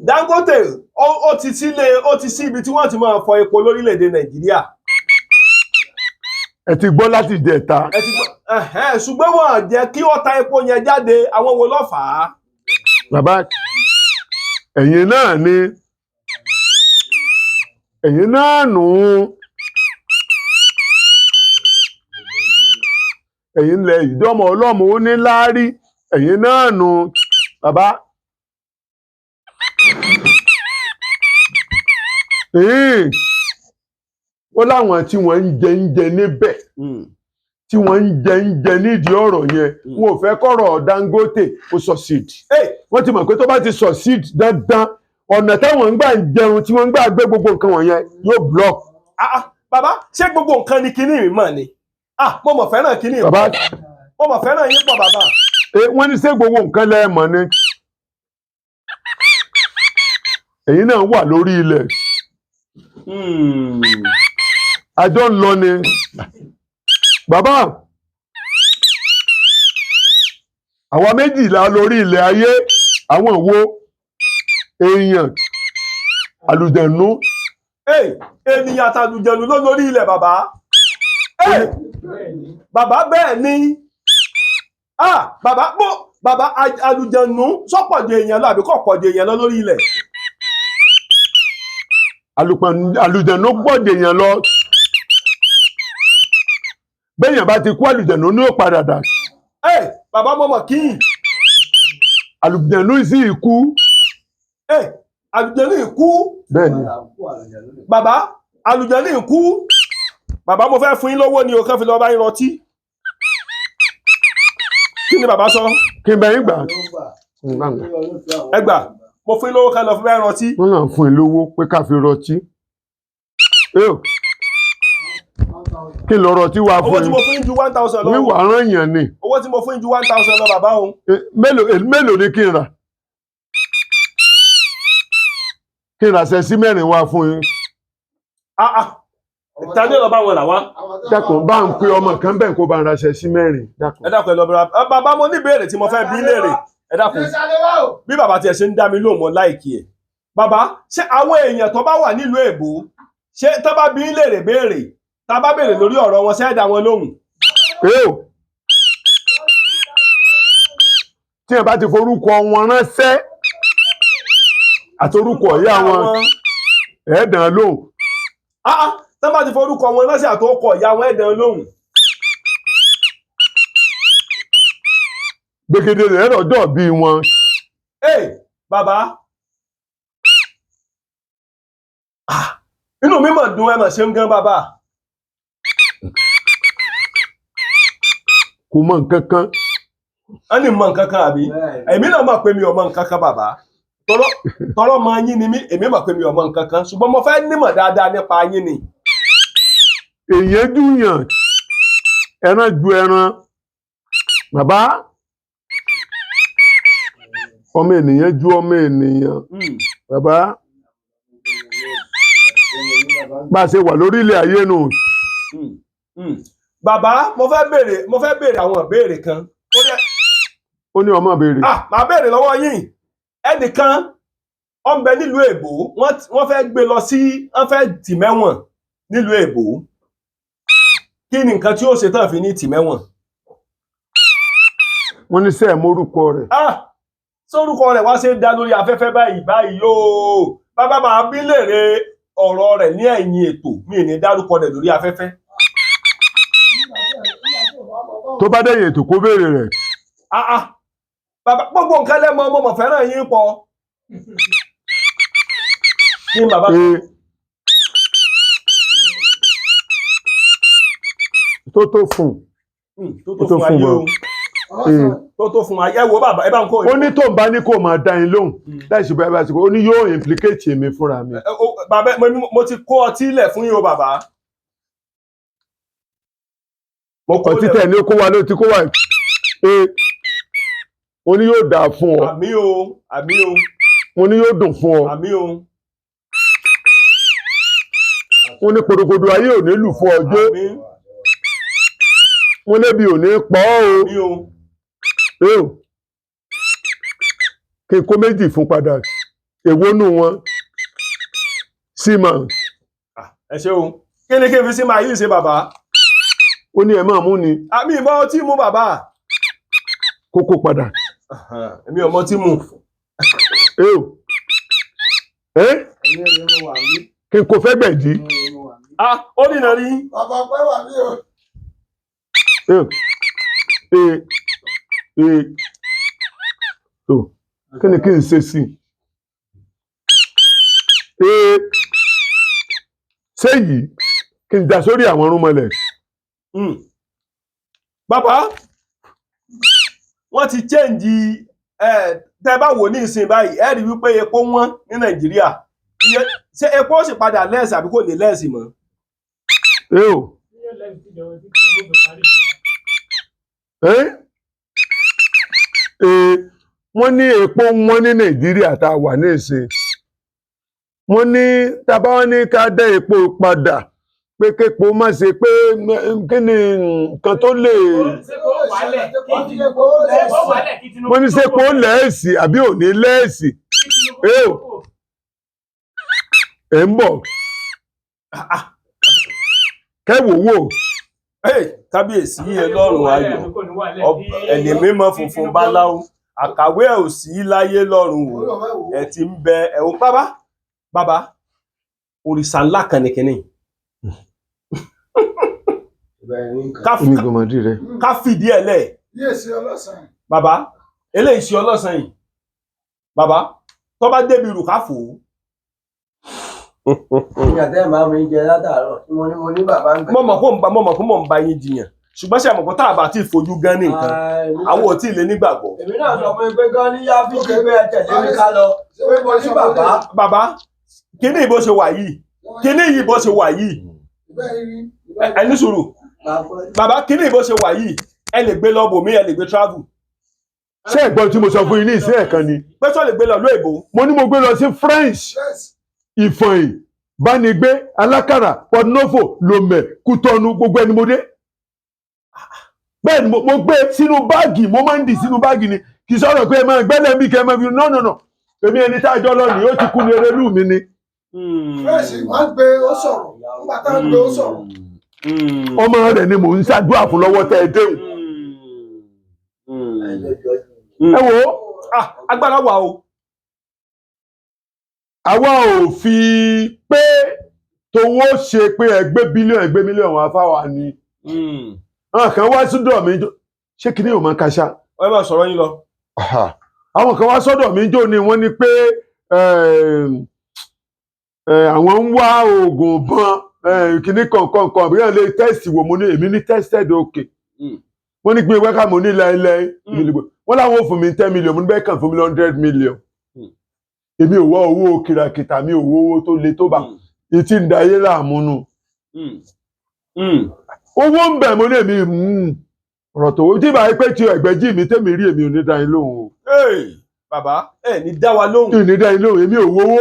Dangote ó ti sílé, ó ti sí ibi tí wọ́n ti máa fọ epo lórílẹ̀‐èdè Nàìjíríà. Ẹ ti gbọ́ láti ìjẹta. Ẹ ti gbọ́ ẹ̀hẹ́n, ṣùgbọ́n wọn jẹ́ kí ó ta epo yẹn jáde. Àwọn wo ló fà á? Bàbá, ẹ̀yin náà ni, ẹ̀yin náà nù ún. Ẹ̀yin lẹ ìjọmọ ọlọ́mọ ó ní láárí, ẹ̀yin náà nù bàbá. Ó láwọn tí wọ́n ń jẹ ń jẹ níbẹ̀, tí wọ́n ń jẹ ń jẹ nídìí ọ̀rọ̀ yẹn, wọn ò fẹ́ kọ́rọ̀ Dangote ó succeed. Hey! Wọ́n ti mọ̀ pé tó bá ti succeed dandan, ọ̀nà táwọn ń gbà ń jẹun, tí wọ́n ń gbà gbé gbogbo nǹkan wọ̀nyẹn yóò block. Ah, ah, bàbá, ṣé gbogbo nǹkan ni kinní mi mọ̀ ni? Ah, mo mọ̀ fẹ́ràn kinní mi. Bàbá. Mo mọ̀ fẹ́ràn yín pọ̀, bàbá. Wọ́n ní ṣé gbogbo nǹkan lẹ́ẹ̀mọ́ ni? Èyí náà wà lórí ilẹ̀. Àjọ ń lọ ni bàbá. Àwa méjìlá lórí ilẹ̀ ayé. Àwọn wo? Èèyàn, àlùjẹ̀nú. Hey, ènìyàn àtàlùjẹ̀nù ló lórí ilẹ̀, bàbá. Hey, bàbá, bẹ́ẹ̀ ni. Ah, bàbá, bó bàbá, àlùjẹ̀nù sọ́pọ̀jù èèyàn lọ àbí kò pọ̀jù èèyàn lọ lórí ilẹ̀? Àlùjẹ̀nú gbọ́dọ̀ èèyàn lọ. Béèyàn bá ti kú, àlùjẹ̀nú ní ó padà dà. Hey, bàbá, mo mọ̀ kíyìn. Àlùjẹ̀nú sì kú. Hey, àlùjẹ̀nù ìkú. Bẹ́ẹ̀ ni. Bàbá, àlùjẹ̀nù ìkú. Bàbá, mo fẹ́ fún yín lówó ni o, kàn fi lọ bá yín rọtí. Kí ni bàbá sọ? Kí n bẹ yín gbà. Ẹ gbà, mo fún yín lówó kàn lọ fi bá yín rọtí. Wọ́n náà fún ẹ lówó pé ká fi rọtí. Kí n lọ rọtí wá Owó fún tí yín? mo fún yín ju 1,000 lọ. Wíwà rán yàn ni. Owó tí mo fún yín ju 1,000 lọ, bàbá o. Mélòó ni kí n rà? Kí n rà ṣe sí mẹ́rin wá fún yín? Ah, ah, ta ni ó lọ bá wọn là wá? Dákun, bá ń pe ọmọ kan bẹ́ẹ̀ kó bá ń raṣẹ sí mẹ́rin, dákun. Ẹ dákun, ẹ lọ bẹ̀rẹ̀. Bàbá, mo ní ìbéèrè tí mo fẹ́ bí léèrè, ẹ dákun. Bí bàbá tiẹ̀ ṣe ń dá mi lóhùn, mo like ẹ̀. Bàbá, ṣé àwọn èèyàn tó bá wà nílùú èbó, ṣé tó bá bí léèrè béèrè, tá a bá béèrè lórí ọ̀rọ̀ wọn, ṣé ẹ dá wọn lóhùn? Ẹ o, tí ẹ bá ti forúkọ wọn ránṣẹ́ àtorúkọ ìyá wọn, ẹ dàn lóhùn. Ah, ah, tó bá ti forúkọ wọn ránṣẹ́ àtọkọ ìyá wọn, ẹ dá wọn lóhùn. Gbègede rẹ rọjò bí wọn. Hey, bàbá, ah, inú mi mà dùn, ẹ mà ṣe ń gan, bàbá. Kò mọ nǹkan kan. Ẹ ní mọ nǹkan kan àbí? Èmi náà mọ̀ pé mi ò mọ nǹkan kan, bàbá. Tọrọ mọ yín ni mí, èmi mọ̀ pé mi ò mọ nǹkan kan, ṣùgbọ́n mo fẹ́ nímọ̀ dáadáa nípa yín ni. Èèyàn júyàn, ẹran ju ẹran. Bàbá, ọmọ ènìyàn ju ọmọ ènìyàn. Bàbá, bá a ṣe wà lórílẹ̀ ayé nù. Bàbá, mo fẹ́ béèrè àwọn ìbéèrè kan. Ó dẹ̀ Ó ní ọmọ béèrè. Ah, màá béèrè lọ́wọ́ yín. Ẹnìkan ó ń bẹ nílùú èbó, wọ́n fẹ́ gbé lọ sí, wọ́n fẹ́ tì mẹ́wọ̀n nílùú èbó. Kí ni nǹkan tí ó ṣe tán fi ní tì mẹ́wọ̀n? Wọ́n ní sẹ́ẹ̀ mórúkọ rẹ̀? Ah, sórúkọ rẹ̀ wá ṣe ń dá lórí afẹ́fẹ́ báyìí báyìí yóò. Bàbá, máa bí léèrè ọ̀rọ̀ rẹ̀ ní ẹ̀yìn ètò, mi ì ní dárúkọ rẹ̀ lórí afẹ́fẹ́. Tó bá dẹ̀yìn ètò, kó béèrè rẹ̀. Ah, ah, bàbá, gbogbo nǹkan lẹ́mọ, ọmọ mọ̀ fẹ́ràn yín pọ̀ ní bàbá. Tó tó fún. Tó tó Tó fún fún ayé wọn. o, tó tó fún ayé. Wo bàbá, ẹ bá ń kó. Ó ní tó ń bá ní kó máa dá yín lóhùn láì ṣe báyìí báyìí, ó ní yóò implicate èmi fúnra mi. Bàbá, mo ti kó ọtí lẹ̀ fún yín o, bàbá. Mo kó Ọtí lẹ̀. tẹ̀ ní ó kó wa ló ti kó wa. Ee, mo ní yóò dáa fún ọ. Àmín o, àmín o. Mo ní yóò dùn fún ọ. Àmín o. Mo ní kòdòkòdò ayé ò ní lù fún ọjọ́. Àmín. Mo lébi ò ní pọ̀ ọ́ o. Àmín o. Ee o, kí n kó méjì fún padà, èwo nù wọn sí mà? Ah, ẹ ṣé o. Kí ni kí n fi sí máa yí ṣe, bàbá? Ó ní ẹ máa mú ni. Àmì ìmọ̀ ọtí mú, bàbá. Kókó padà. Èmi ò mọ tí mu. Ee o, ẹ kí n kó fẹ́ gbẹ̀dí. Ah, ó dìnà rí. Bàbá pẹ́ wà ní o. Ee, ee, ee, tó kí ni kí n ṣe sí i? Ee, ṣé yìí Kí n dà sórí àwọn irúnmọlẹ̀. Bàbá, wọ́n ti change ẹ. Tẹ́ bá wò ní ìsìn báyìí, ẹ rí wípé epo wọ́n ní Nàìjíríà. Ṣé epo ó sì padà less àbí kò ní less mọ́? Ẹ o. Yóò lẹ́sìn tí ìjọba tí Tinubu fi parí ìjọba. Ẹ́ ẹ́, wọ́n ní epo wọ́n ní Nàìjíríà tá a wà ní ìsìn. Wọ́n ní tá a bá wọ́n ní ká dá epo padà, pé képo má ṣe pé kí ni nǹkan tó lè Ṣé kó wálẹ̀ kí Kó ṣé kó wálẹ̀ kí Tinubu Wọ́n ní tó ṣé epo kó? less àbí ò ní less? Kí Tinubu Ẹ tó o. kó. Ẹ̀ ń bọ̀ kẹ́wò wò. Hey, kábíyèsí Ọlọ́run ayọ̀, ẹni mímọ́ funfun báláwo, àkàwé ẹ̀ ò sí láyé lọ́run o, ẹ ti ń bẹ ẹ o. Bàbá, bàbá, òrìṣà ńlá kan ní kínní. Omi gòmọdì rẹ. Ká fìdí ẹ̀ lẹ̀. Yíyèsí ọlọ́sàn. Bàbá, eléyìí ṣe ọlọ́sàn yìí. Bàbá, tó bá débi rù ká fò ó. Ìyá tẹ́ máa mi jẹ látàárọ̀ tí mo ní bàbá ń gbẹ. Mo mọ̀ pé mo ń ba yín jiyàn, ṣùgbọ́n ṣe àmọ̀ pé tá a bá ti fojú gan ní nǹkan, àwọn ò tí ì lè nígbàgbọ́. Èmi náà sọ fún mi pé gan ní yá fi ṣe pé ẹ tẹ̀lé mi ká lọ. Pé mo ní bàbá. Bàbá, kíní ìbò ṣe wà yìí, kíní yìí bó ṣe wà yìí, ẹ ní sùúrù. Bàbá, kíní ìbò ṣe wà yìí, ẹ lè gbé lọ bòmí, ẹ lè gbé travel. Ṣé ẹ̀gbọ́n tí mo sọ fún yín ní ìsín ẹ̀kan ni? Pé sọ lè gbé lọ lóòbó? Mo ní mo gbé lọ sí French, Ìfọ̀yín, Bánigbé, Alákàrà, Port-Novo, Lomé, Kútọ́nù, gbogbo ẹni mo dé. Bẹ́ẹ̀ ni mo gbé sínú báàgì, mo máa ń dì sínú báàgì ni. Kì í sọ̀rọ̀ pé ẹ máa gbẹ́lẹ̀ mi kẹ́ ẹ máa fi, no, no, no, èmi ẹni tá a jọ lọ nìyí, ó ti kú ní erelú mi ni. Fresh, wọ́n gbé ó sọ̀rọ̀ nígbà tá ń gbé ó sọ̀rọ̀. Ọmọ rẹ̀ ni mò ń ṣàdúrà fún lọ́wọ́ tẹ́ ẹ déhùn. Ẹ wo. Ah, agbára wà o. Àwa ò fi pé towó ṣe pé ẹgbẹ́ bílíọ̀nù, ẹgbẹ́ mílíọ̀nù wà fáwa ni. Àwọn kan wá sọ́dọ̀ mi ṣé kí ni yóò máa kaṣá? Ẹ máa sọ̀rọ̀ yín lọ. Aha. Àwọn kan wá sọ́dọ̀ mi jò ní, wọ́n ní pé àwọn ń wá oògùn bọn kìíní kọ̀ọ̀kan kan àbí yẹn lè test wò. Mo ní èmi ní tested, okay. Wọ́n ní pé wẹ́ká, mo ní láéláé. Wọ́n láwọn ò fún mi 10 million, mo ní bẹ́ẹ̀ kàn fún mi 100 million. Èmi ò wá owó kìràkìtà, mi ò wá owó tó le tó bá ìtì ń dayé láàmú nù. Owó ń bẹ̀, mo ní èmi ọ̀rọ̀ tó tí báyìí pé ti ẹgbẹ́jì mi tẹ́mi rí, èmi ò ní dá yín lóhùn o. Hey, bàbá, ẹ ní dá wa lóhùn. Kí n ní dá yín lóhùn, èmi ò wówó.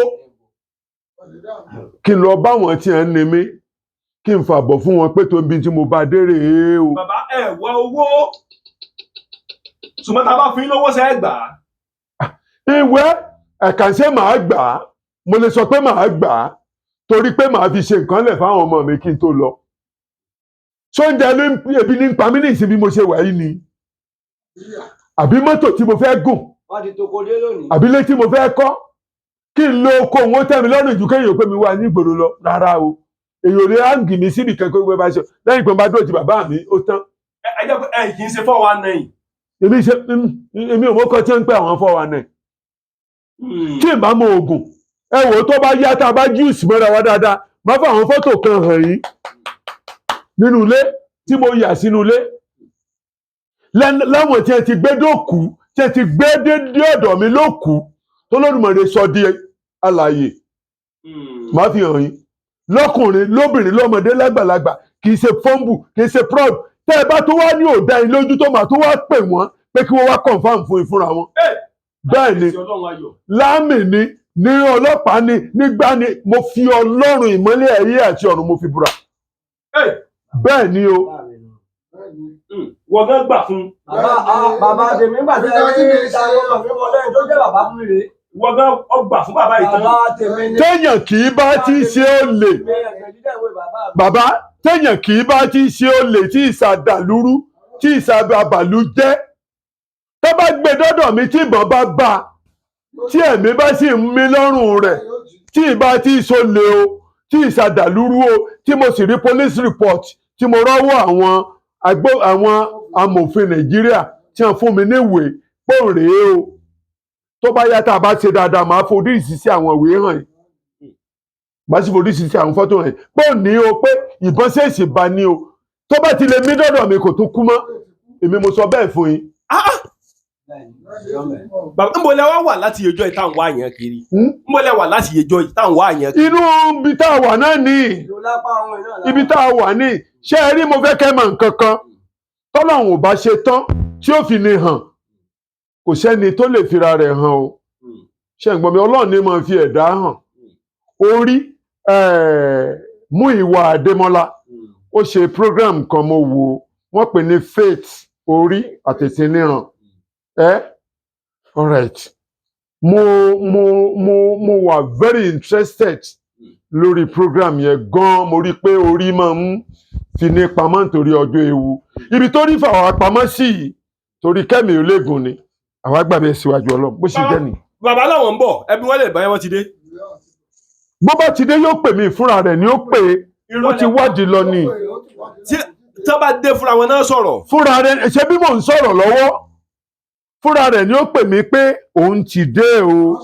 Kí n lọ bá wọn tí ẹ ń ni mí, kí n fàbọ̀ fún wọn pé tó ń bi tí mo bá dé rèé o. Bàbá, ẹ wá owó, ṣùgbọ́n tá a bá fún yín lówó, ṣe é gbà á? Ìwé ẹ̀kànṣe màá gbà á, mo lè sọ pé màá gbà á torí pé màá fi ṣe nǹkan lẹ̀ fáwọn ọmọ mi kí n tó lọ. Sóúnjẹ ló ń ebi ní pa mí ní ìsìn bí mo ṣe wà yìí ni, àbí mọ́tò tí mo fẹ́ gùn? Wọ́n ti toko dé lónìí. Àbí ilé tí mo fẹ́ kọ́? Kí n lo oko òun ó tẹ́ mi lọ́rùn ju kéèyàn pé mi wà ní ìgboro lọ. Rárá o, èyàn ò lè áǹgì mi síbi kankan pé bá ṣe lẹ́yìn pé mo bá dúró ti bàbá mi, ó tán. Ẹ jẹ́ pé ẹ kì í ṣe 419. Èmi ṣe èmi ò mọ́kọ́ tí ń pẹ́ àwọn 419 tí n bá mọ oògùn. Ẹ wò ó, tó bá yá, tá a bá júùsì mọ́ra wa dáadáa, má fọ àwọn fọ́tò kan hàn yín nínú ilé tí mo yà sínú ilé láwọn tí ẹ ti gbé dókú, tí ẹ ti gbé dé ọ̀dọ̀ mi lókú tó lódùmarè sọ di alààyè. Má fi hàn yín lọ́kùnrin, lóbìnrin, lọ́mọdé, lágbàlagbà. Kì í ṣe fọ́nbù, kì í ṣe proud. Tẹ́ ẹ bá tó wá ní òdá yín lójú tó máa tó wá pè wọ́n pé kí wọ́n wá confirm fún yín fúnra wọn. Bẹ́ẹ̀ ni. Kábíyèsí Ọlọ́run ayọ̀. Láàmì ni ní ọlọ́pàá ni nígbà ni mo fi Ọlọ́run ìmọ́lẹ̀ ayé àti ọ̀run mo fi búra. Bẹ́ẹ̀ ni o. Wọ́n gán gbà fún. Bàbá, ah, bàbá tèmi gbà tẹ́ ẹ ní ìdáwọ́ ọmọ mi wọlé tó jẹ́ bàbá fún mi rèé. Wọ́n gán ọgbà fún bàbá yìí tán. Bàbá tèmi ni. Téèyàn kì í bá ti ṣe ó lè Mi ẹ̀gbẹ́ dídẹ̀ ìwé bàbá mi. Bàbá, téèyàn kì í bá ti ṣe ó lè tí ìsàdàlúrú tí ìsàbàlú jẹ́, tó bá gbé dọ́dọ̀ mi, tí ìbọn bá bá a, tí ẹ̀mí bá sì ń mí lọ́rùn rẹ̀, tí ìbá tí ìṣó lè o, tí ìsàdàlúrú o, tí mo sì rí police report, tí mo rọ́wọ́ àwọn agbó àwọn amòfin Nàìjíríà tí wọ́n fún mi níwèé pò rèé o, tó bá yá, tá a bá ṣe dáadáa, màá forí ìṣiṣẹ́ àwọn ìwé hàn yìí. Bá sì foríṣiríṣi àwọn fọ́tò hàn pé ò ní o, pé ìbọn ṣèèṣì bá ní o, tó bá ti lè mí dọ́dọ̀ mi kò tún kú mọ́. Èmi mo sọ bẹ́ẹ̀ fún yín. Bàbá, ń bo lẹ wá wà láti yejọ́ yìí táwọn wá yẹn kiri? Hmm? Ń bo lẹ wà láti yejọ́ yìí táwọn wá yẹn kiri? Inú ibi tá a wà náà ní, Ìlú lápá àwọn iná làwọn. ibi tá a wà ní. Ṣé ẹ rí, mo fẹ́ kẹ́ mọ̀ nǹkan kan: tọ́lọ́run ò bá ṣe tán tí ó fi ní hàn, kò sẹ́ni tó lè fira rẹ̀ hàn o. Ṣé ń gbọ́ mi? Ọlọ́run ní máa fi ẹ̀dá hàn. Orí Múyìwá Adémọ́lá, ó ṣe program kan, mo wò ó, wọ́n pè ní Faith Orí Àtẹ̀tẹ̀níran ẹ. Alright, mo wà very interested lórí program yẹn gan. Mo rí i pé orí máa ń fi ní pamọ́ nítorí ọjọ́ ewu. Ibi tó rí fàwọn pamọ́ sí yìí, torí kẹ́mi ò léegun ni àwa gbàgbé síwájú Ọlọ́run bó ṣe jẹ́ ni. Bàbá làwọn ń bọ̀, ẹbí wọn lè báyẹn, wọn ti dé. Bó bá ti dé, yóò pè mí fúnra rẹ̀ ni, ó pè é, ó ti wádìí lọ ni. Tí wọ́n bá dé, fúnra wọn náà sọ̀rọ̀. Fúnra rẹ̀, ṣé bí mò ń sọ̀rọ̀ lọ́wọ́, fúnra rẹ̀ ni ó pè mí pé òun ti dé o.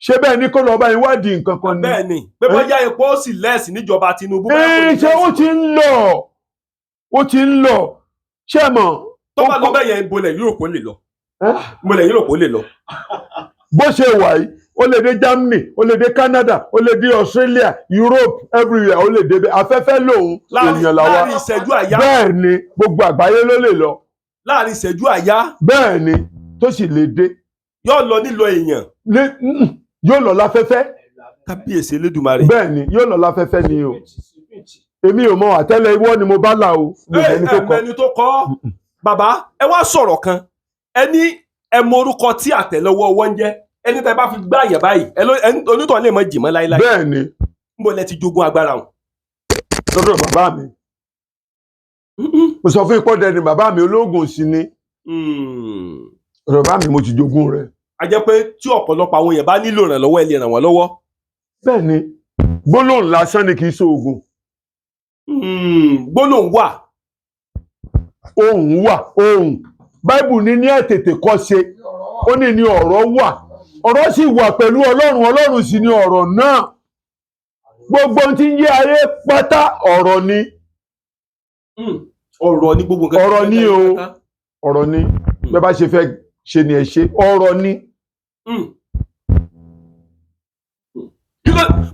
Ṣé bẹ́ẹ̀ ni kó lọ bá yín wádìí nǹkan kan ni? Bẹ́ẹ̀ ni, pé bóyá epo ó sì lẹ́ẹ̀sì níjọba Tinubu, bóyá kò Ee, ní ṣé ó lẹ́ẹ̀sì. ti ń lọ, ó ti ń lọ, ṣé mọ̀? Tó bá lọ bẹ́ẹ̀ yẹn, bolẹ̀ yóò kó lè lọ? Ẹ́? Bolẹ̀ yóò kó lè lọ? Bó ṣe wà yìí, ó lè dé Germany, ó lè dé Canada, ó lè dé Australia, Europe, everywhere ó lè dé bẹ́ẹ̀. Afẹ́fẹ́ lòun, èèyàn làwa. Láàrin ìṣẹ́jú àyá. Bẹ́ẹ̀ ni, gbogbo àgbáyé ló lè lọ. Láàrin ìṣẹ́jú àyá. Bẹ́ẹ̀ ni, tó sì lè dé. Yóò lọ nílò èèyàn. Yóò lọ láfẹ́fẹ́. Kábíyèsí Elédùmarè. Bẹ́ẹ̀ ni, yóò lọ láfẹ́fẹ́ ni o. Èmi ò mọ àtẹ́lẹ̀ ìwọ ni mo bá là o, mi ò mẹ́ni tó kọ. Ẹni tó kọ. Bàbá, ẹ wá sọ̀rọ̀ kan, ẹ ní ẹ mọ orúkọ tí àtẹ́lẹwọ́ ọwọ́ ń jẹ́, ẹni tẹ́ bá fi gbá àyàn báyìí, onítọ̀ lè mọ jìmọ́ láíláí. Bẹ́ẹ̀ ni. Níbo lẹ ti jogún agbára wọn? Lọ́dọ̀ bàbá mi. Mo sọ fún ipò dẹni bàbá mi, ológun sí ni. Ọ̀dọ̀ bàbá mi mo ti jogún rẹ̀. A jẹ́ pé tí ọ̀pọ̀lọpọ̀ àwọn èèyàn bá nílò ìrànlọ́wọ́, ẹ lè ràn wọ́n lọ́wọ́. Bẹ́ẹ̀ ni, gbólóhùn lásán ni, kì í ṣe oògùn. Gbólóhùn wà. Ohùn wà, ohùn. Báìbù ní àtètè kọ́ ṣe, ó ní ní ọ̀rọ̀ wà, ọ̀rọ̀ sì wà pẹ̀lú Ọlọ́run, Ọlọ́run sì ni ọ̀rọ̀ náà. Gbogbo ohun tí ń yé ayé pátá, ọ̀rọ̀ ni. Ọ̀rọ̀ ní gbogbo nǹkan. Ọ̀rọ̀ ni o. Ọ̀rọ̀ ni. Bẹ́ẹ̀ bá ṣe fẹ́ ṣe ni ẹ ṣe, ọ̀rọ̀ ni.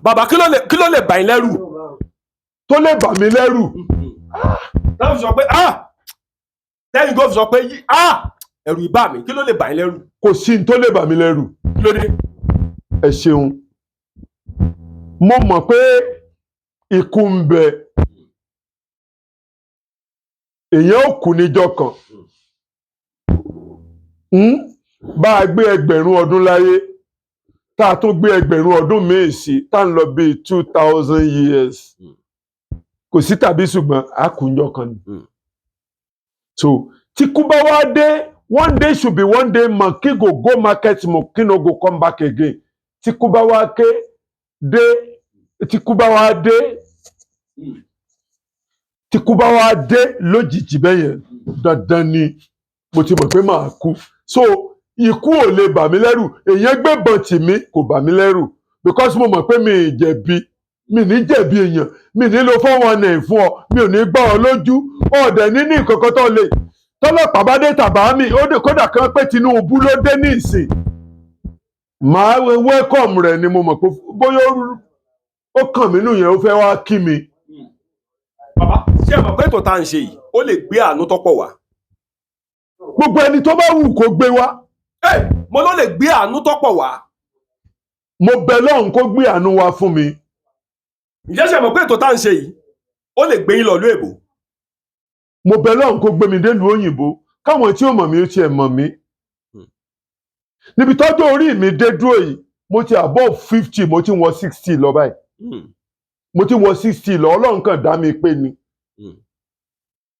Bàbá, kí ló lè bà yín lẹ́rù? Tó lè bà mí lẹ́rù? Táwọn fi sọ pé ah, tẹ́yìn kò fi sọ pé ah, ẹ̀rù ìbá mi, kí ló lè bà yín lẹ́rù? Kò sí ní tó lè bà mí lẹ́rù. Kí ló dé? Ẹ ṣeun. Mo mọ̀ pé ikú ń bẹ, èèyàn ò kú níjọ́ kan. Bá a gbé 1,000 ọdún láyé, tá a tún gbé 1,000 ọdún míì sí, tá a ń lọ bíi 2,000 years, kò sí tàbí ṣùgbọ́n, a kú níjọ́ kan ni. So tí kú bá wá dé, one day should be one day, monkey go go market, monkey no go come back again. Tí kú bá wá ké dé, tí kú bá wá dé, tí kú bá wá dé lójijì bẹ́yẹn, dandan ni, mo ti mọ̀ pé màá kú. So ikú ò lè bà mí lẹ́rù. Èèyàn gbébọn tì mí, kò bà mí lẹ́rù, because mo mọ̀ pé mi ì jẹ̀bi, mi ní jẹ̀bi èèyàn, mi ní lo 419 fún ọ, mi ò ní gbá ọ lójú ọ̀dẹ̀ níní nǹkan kan tó lè tọ́lọ́pàá bá dé tàbá mi ó dé. Kódà kan pé Tinubu ló dé ní ìsìn, màá welcome rẹ̀ ni. Mo mọ̀ pé bóyá ó kàn mí nù yẹn, ó fẹ́ wá kí mi. Bàbá, ṣé ẹ mọ̀ pé ètò tá à ń ṣe yìí, ó lè gbé àánú tọ́pọ̀ wá? Gbogbo ẹni tó bá wù kó gbé wá. Ẹ mo ló lè gbé àánú tọ́pọ̀ wá. Mo bẹ lọ́hùn kó gbé àánú wá fún mi. Ǹjẹ́ ṣe mọ̀ pé ètò tá à ń ṣe yìí, ó lè gbé yín lọ ìlú èbó? Mo bẹ lọ́hùn kó gbé mi délùú òyìnbó, káwọn tí ò mọ̀ mí ó tiẹ̀ mọ̀ mí. Níbi tọ́jú orí mi dé dúró yìí, mo ti above 50, mo ti wọ 60 lọ báyìí. Mo ti wọ 60 lọ. Ọlọ́run kàn dá mi pé ni.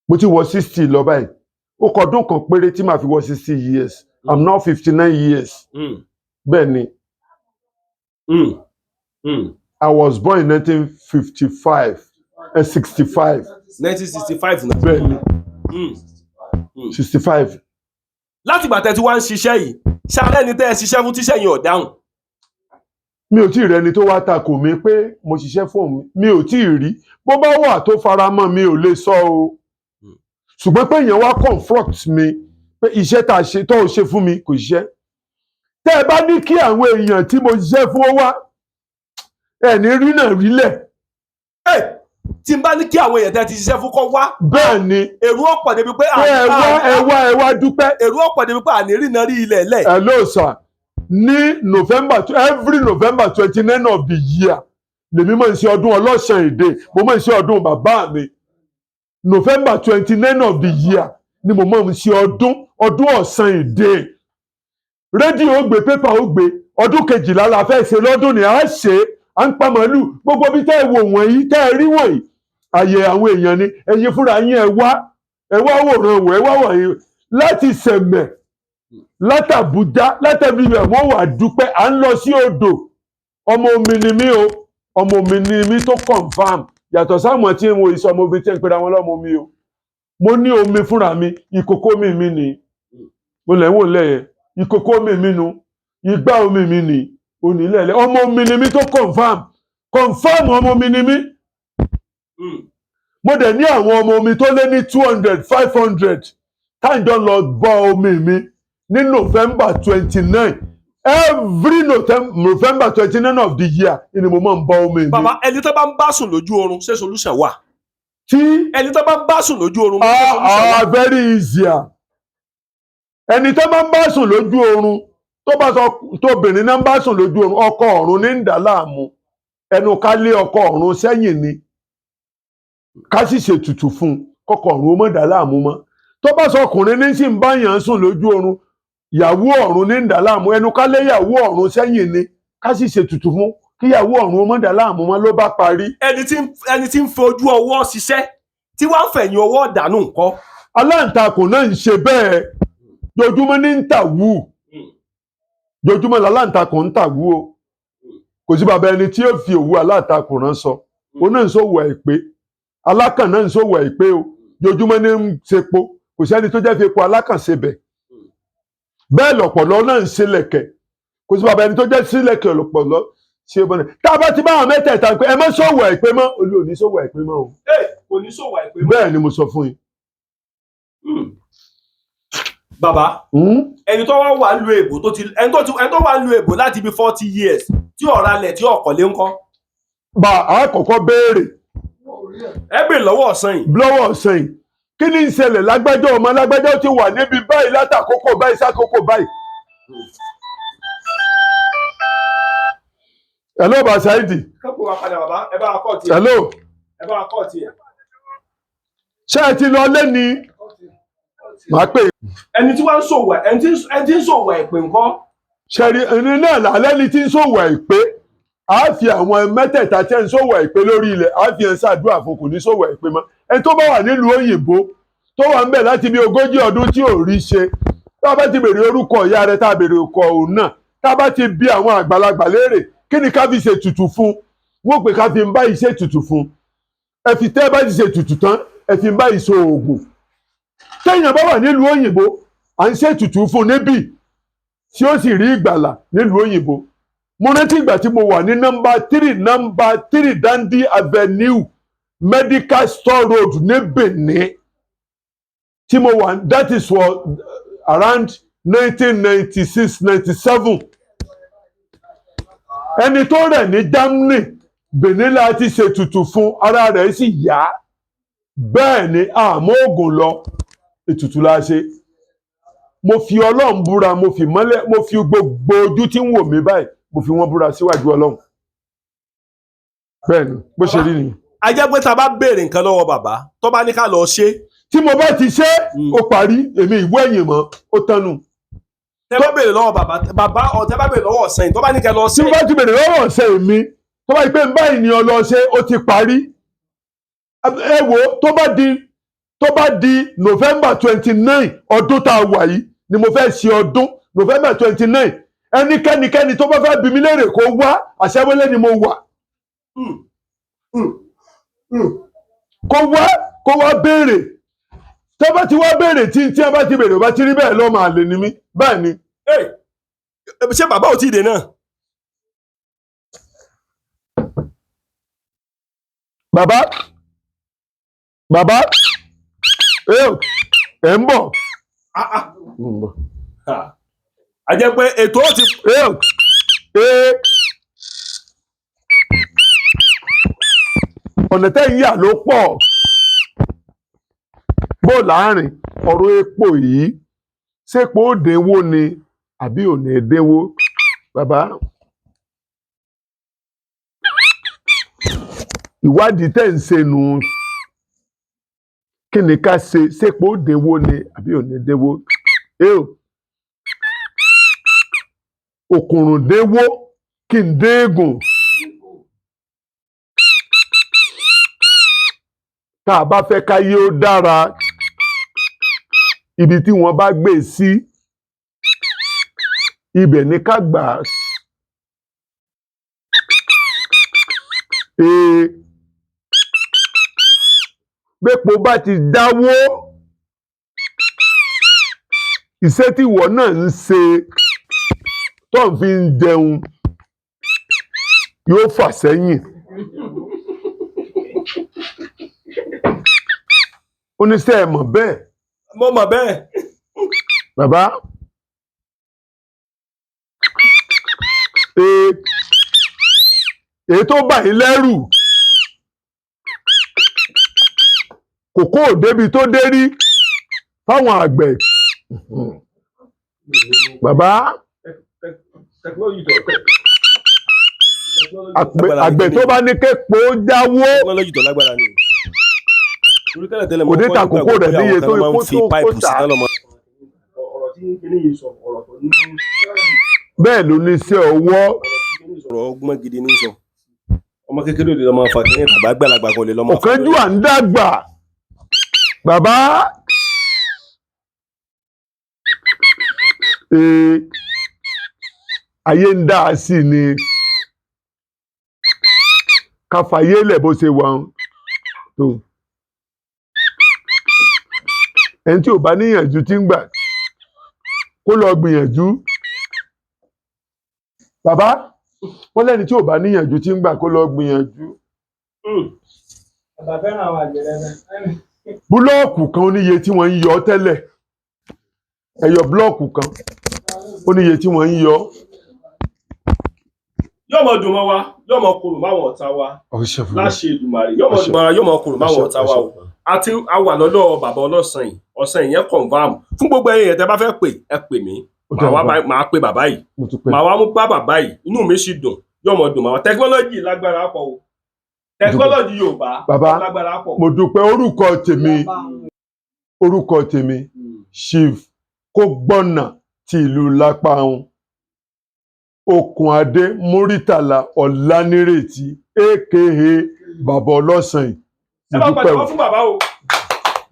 Mo ti wọ 60 lọ báyìí. Ó kọ ọdún kan péré tí màá fi wọ 60 years. I'm now 59 years. Bẹ́ẹ̀ ni. I was born in 1955 and 65. 1965 náà. Bẹ́ẹ̀ ni. 65. Láti ìgbà tẹ́ ti wá ń ṣiṣẹ́ yìí, ṣáálẹ́ ni tẹ́ ẹ ṣiṣẹ́ fún tíṣẹ́ yìí ò dáhùn? Mi ò tí ì rẹni tó wá takò mí pé mo ṣiṣẹ́ fún òun. Mi ò tí ì rí. Bó bá wà tó fara mọ́, mi ò lè sọ o. Ṣùgbọ́n pé èèyàn wá confront mi pé iṣẹ́ tá a ṣe tó o ṣe fún mi kò ṣiṣẹ́, tẹ́ ẹ bá ní kí àwọn èèyàn tí mo ṣiṣẹ́ fún ó wá, ẹ̀ ní rí náà rílẹ̀. Ẹ tí n bá ní kí àwọn èèyàn tẹ́ ti ṣiṣẹ́ fún kọ́ wá, Bẹ́ẹ̀ ni. Èrò ọ̀pọ̀ débi pé Pé ẹ wá, ẹ wá, ẹ wá dúpẹ́. Èrò ọ̀pọ̀ débi pé àní rí ilẹ̀ lẹ̀. Hello sir, ní November, every November 29 of the year lèmi máa ń ṣe ọdún ọlọ́sàn èdè. Mo máa ń ṣe ọdún bàbá mi. November 29 of the year ni mo máa ń ṣe ọdún ọ̀sán èdè. Rédíò ó gbé, pépà ó gbé. Ọdún 12 la fẹ́ ṣe lọ́dún ni à ń ṣe. À ń pa màálù. Gbogbo bí tẹ́ ẹ wò wọ̀nyí, tẹ́ ẹ rí wọ̀nyí, àyè àwọn èèyàn ni. Ẹ̀yin fúnra yín, ẹ wá, ẹ wá wòran wò, ẹ wá wọ̀nyí láti Sẹ̀mẹ̀, látàbújá, látàbíbẹ̀, wọ́n wà dúpẹ́. À ń lọ sí odò. Ọmọ omi ni mí o. Ọmọ omi ni mí tó confam, yàtọ̀ sáwọn tí ń wo iṣẹ́ ọmọ omi tí ń pera wọn lọ́mọ omi o. Mo ní omi fúnra mi. Ìkòkò omi mi ni mo lẹ̀ ń wò lẹ́yẹ. Ìkòkò omi mi nu, igbá omi mi ni onílẹ̀lẹ̀. Ọmọ omi ni mí tó confam, confam. Ọmọ omi ni mí. Mo dẹ̀ ní àwọn ọmọ omi tó lé ní 200, 500 táǹjọ́ lọ bọ omi mi ní November 29. Every November 29 of the year ni mo máa ń bọ omi mi. Bàbá, ẹni tó bá ń bá sùn lójú oorun, ṣé solution wà? Tí Ẹni tó bá ń bá sùn lójú oorun, ṣé solution wà? Ah, very easy. Ah, ẹni tó bá ń bá sùn lójú oorun, tó bá sọ tóbìnrin náà ń bá sùn lójú oorun, ọkọ ọ̀run ní ń dà láàmú. Ẹnu ká lé ọkọ ọ̀run sẹ́yìn ni, ká sì ṣètùtù fún un kọkọ ọ̀run ó mọ̀ dà láàmú mọ́. Tó bá sọ ọkùnrin ní sì ń bá yàn sùn lójú oorun, ìyàwó ọ̀run ní ń dà láàmú. Ẹnu ká lé ìyàwó ọ̀run sẹ́yìn ni, ká sì ṣètùtù fún kíyàwó ọ̀run ó mọ̀ dà láàmú mọ́, ló bá parí. Ẹni tí ń fojú ọwọ́ ṣiṣẹ́, tí wàá fẹ̀yìn ọwọ́ dànù ńkọ́? Aláǹtakùn náà ń ṣe bẹ́ẹ̀. Jojúmọ́ ní ń tà wú, jojúmọ́ làláǹtakùn ń tà wú o. Kò sí bàbá ẹni tí yóò fi òwú aláǹtakùn rán sọ. Òun náà ń ṣòwò àìpé. Alákàn náà ń ṣòwò àìpé o. Jojúmọ́ ní ń ṣepo. Kò sẹ́ni tó jẹ́ fi epo alákàn ṣe bẹ̀. Bẹ́ẹ̀ lọ̀pọ̀lọ́ náà ń ṣe lẹ̀kẹ̀. Kò sí bàbá ẹni tó jẹ́ sílẹ̀kẹ̀ lọ̀pọ̀lọ́ ṣe bọ́nà. Tá a bá ti bá àwọn mẹ́tẹ̀ẹ̀ta pé ẹ má ṣòwò àìpé mọ́, olú ò ní ṣòwò àìpé mọ́ o. Ẹ kò ní ṣòwò àìpé mọ́. Bẹ́ẹ̀ ni mo sọ fún yín. Bàbá, Hmm? ẹni tó wá wà lu èbò tó ti ẹni tó wà lu èbò láti bí 40 years tí ọ̀rá lẹ̀, tí ọ̀kọ̀lé ńkọ́? Bá a kọ́kọ́ béèrè Ẹ bèrè lọ́wọ́ ọ̀sán yìí. lọ́wọ́ ọ̀sán yìí, kí ni ń ṣẹlẹ̀? Lágbájá, ọmọ lágbájá, ó ti wà níbi báyìí látàkókò báyìí sákòókò báyìí. Hello, Basaidi. Kẹ́kọ̀ọ́ wa padà, bàbá, ẹ bá wa kọ́ tiẹ̀. Hello. Ẹ bá wa kọ́ tiẹ̀. Ṣé ẹ ti lọ lẹ́ni? Màá pè. Ẹni tí wọ́n ń ṣòwò, ẹni tí ń ṣòwò àìpé ńkọ́? Ṣẹ́rí ẹni náà lálẹ́ ni tí ń ṣòwò àìpé. A fi àwọn mẹ́tẹ̀ẹ̀ta tí ń ṣòwò àìpé lórí ilẹ̀, a fi ẹ̀ ń ṣàdúrà fún, kò ní ṣòwò àìpé mọ́. Ẹni tó bá wà nílùú òyìnbó, tó wà ń bẹ̀ láti bí 40 ọdún tí ò rí ṣe, tá a bá ti béèrè orúkọ ìyá rẹ̀, tá a béèrè orúkọ òun náà, tá a bá ti bi àwọn àgbàlagbà léèrè kí ni ká fi ṣètùtù fún, wọ́n pè ká fi ń bá iṣẹ́ tutù fún. Ẹ fi tẹ́ bá ti ṣètùtù tán, ẹ fi ń bá ìṣe oògùn. Téèyàn bá wà nílùú òyìnbó, à ń ṣètùtù fún níbí, tí ó sì rí ìgbàlà nílùú òyìnbó. Mo rántí ìgbà tí mo wà ní number 3, number 3 Dundee Avenue, Medical Store Road ní Benin tí mo wà. That is for around 1996, 97. Ẹni tó rẹ̀ ní Germany, Benin la ti ṣètùtù fún, ara rẹ̀ sì yá. Bẹ́ẹ̀ ni àmọ́ oògùn lọ, ètùtù la ṣe. Mo fi Ọlọ́run búra, mo fi mọ́lẹ̀, mo fi gbogbo ojú tí ń wò mí báyìí, mo fi wọ́n búra síwájú Ọlọ́run. Bẹ́ẹ̀ ni bó ṣe rí ni. A jẹ́ pé tá a bá béèrè nǹkan lọ́wọ́ bàbá, tó bá ní ká lọ ṣe. Tí mo bá ti ṣe, ó parí. Èmi ìwé ẹ̀yìn mọ́, ó tánu. Tẹ́ bá béèrè lọ́wọ́ bàbá, bàbá ọ̀, tẹ́ bá béèrè lọ́wọ́ ọ̀sán yìí, tó bá ní kẹ́ lọ Tí ṣe. mo bá ti béèrè lọ́wọ́ ọ̀sẹ̀ mi, tó bá yí pé ń báyìí ni ọ lọ ṣe, ó ti parí. Ẹ wo, tó bá di November 29 ọdún tá a wà yìí ni mo fẹ́ ṣe ọdún, November 29. Ẹnikẹ́nikẹ́ni tó bá fẹ́ bi mí léèrè kó wá. Àṣẹwélé ni mo wà. Kó wá, kó wá béèrè. Tó bá ti wá béèrè, tí a bá ti béèrè, ó bá ti rí bẹ́ẹ̀, lọ́mọ àlè ni mí. Bẹ́ẹ̀ ni. Hey, ṣé bàbá ò tí ì dé náà? Bàbá, bàbá, ẹ ń bọ̀. Ah, ah. Ah. A jẹ́ pé ètò ó ti Ọ̀nà tẹ́ ń yà ló pọ̀. Bó láàrin ọ̀rọ̀ epo yìí, ṣépo ó dínwó ni àbí ò ní dínwó? Bàbá, ìwádìí tẹ́ ń ṣe nù, kí ni ká ṣe? Ṣépo ó dínwó ni àbí ò ní dínwó? Òkùnrùn dínwó kí n déégùn. Tá a bá fẹ́ káyé ó dára, ibi tí wọ́n bá gbé sí, ibẹ̀ ni ká gbà á. Bépo bá ti dáwó, iṣẹ́ tí ìwọ náà ń ṣe tó ń fi ń jẹun yóò fà sẹ́yìn. Oníṣẹ́ ẹ̀ mọ̀ bẹ́ẹ̀. Mo mọ̀ bẹ́ẹ̀. Bàbá, èyí tó bà yín lẹ́rù, kòkó ò débi tó dé rí fáwọn àgbẹ̀. Bàbá, àgbẹ̀ tó bá ní képo jáwó, Tẹkinọ́lọ́jì tó lágbára ni. Torí tẹ́lẹ̀ tẹ́lẹ̀ Kò dé mo ta kọ́ kòkó nígbà rẹ̀ pé níye àwọn tó kan máa ń kó fi tó kó páìpù sí tà. tán lọ́mọ. Ọ̀rọ̀ tí kinní yìí sọ, ọ̀rọ̀ tó ní Bẹ́ẹ̀ ló ní iṣẹ́ ọwọ́. ọ̀rọ̀ ọgbọ́n gidi ní sọ. Ọmọ kékeré ò lè lọ́mọ fa kínní, tàbí àgbàlagbà kan ò lè lọ́mọ fa. Ọ̀kánjúwà ń dàgbà. Bàbá, ayé ń dá a sí ni, ká fàyè lẹ̀ bó ṣe wà ń tó. Ẹni tí ò bá níyànjú tí ń gbà kó lọ gbìyànjú. Bàbá, wọ́n lẹ́ni tí ò bá níyànjú tí ń gbà kó lọ gbìyànjú. Bàbá fẹ́ràn àwọn àgbẹ̀ dáadáa. Búlọ́ọ̀kù kan ó níye tí wọ́n ń yọ tẹ́lẹ̀. Ẹyọ búlọ́ọ̀kù kan ó níye tí wọ́n ń yọ. Yóò mọ dùn mọ́ wa, yóò mọ korò máwọn ọ̀tá wa láṣẹ Èdùmàrè, yóò mọ dùn mọ́ wa, yóò mọ korò máwọn ọ̀tá wa o. Àti a wà lọ́dọ̀ bàbá ọlọ́sàn yìí, ọ̀sán yìí yẹn confirm. Fún gbogbo ẹ̀yin yẹn tẹ́ bá fẹ́ pè, ẹ pè mí. Màá wá màá pe bàbá yìí. Mo tún pẹ́. Màá wá mú bá bàbá yìí, inú mi sì dùn, yóò mọ dùn mọ́ wa. Tẹkinọ́lọ́jì lágbára pọ̀ o. Tẹkinọ́lọ́jì Yorùbá Bàbá, lágbára pọ̀. mo dúpẹ́. Orúkọ tèmi, orúkọ tèmi, Chief Kógbọ́nà ti ìlú Lápáhùn, Okùnadé Múrítàlá Ọlánírètí, aka Bàbá Ọlọ́sàn yìí. Ẹ Mo bá dúpẹ́ pàtẹ́wọ́ o. fún bàbá o.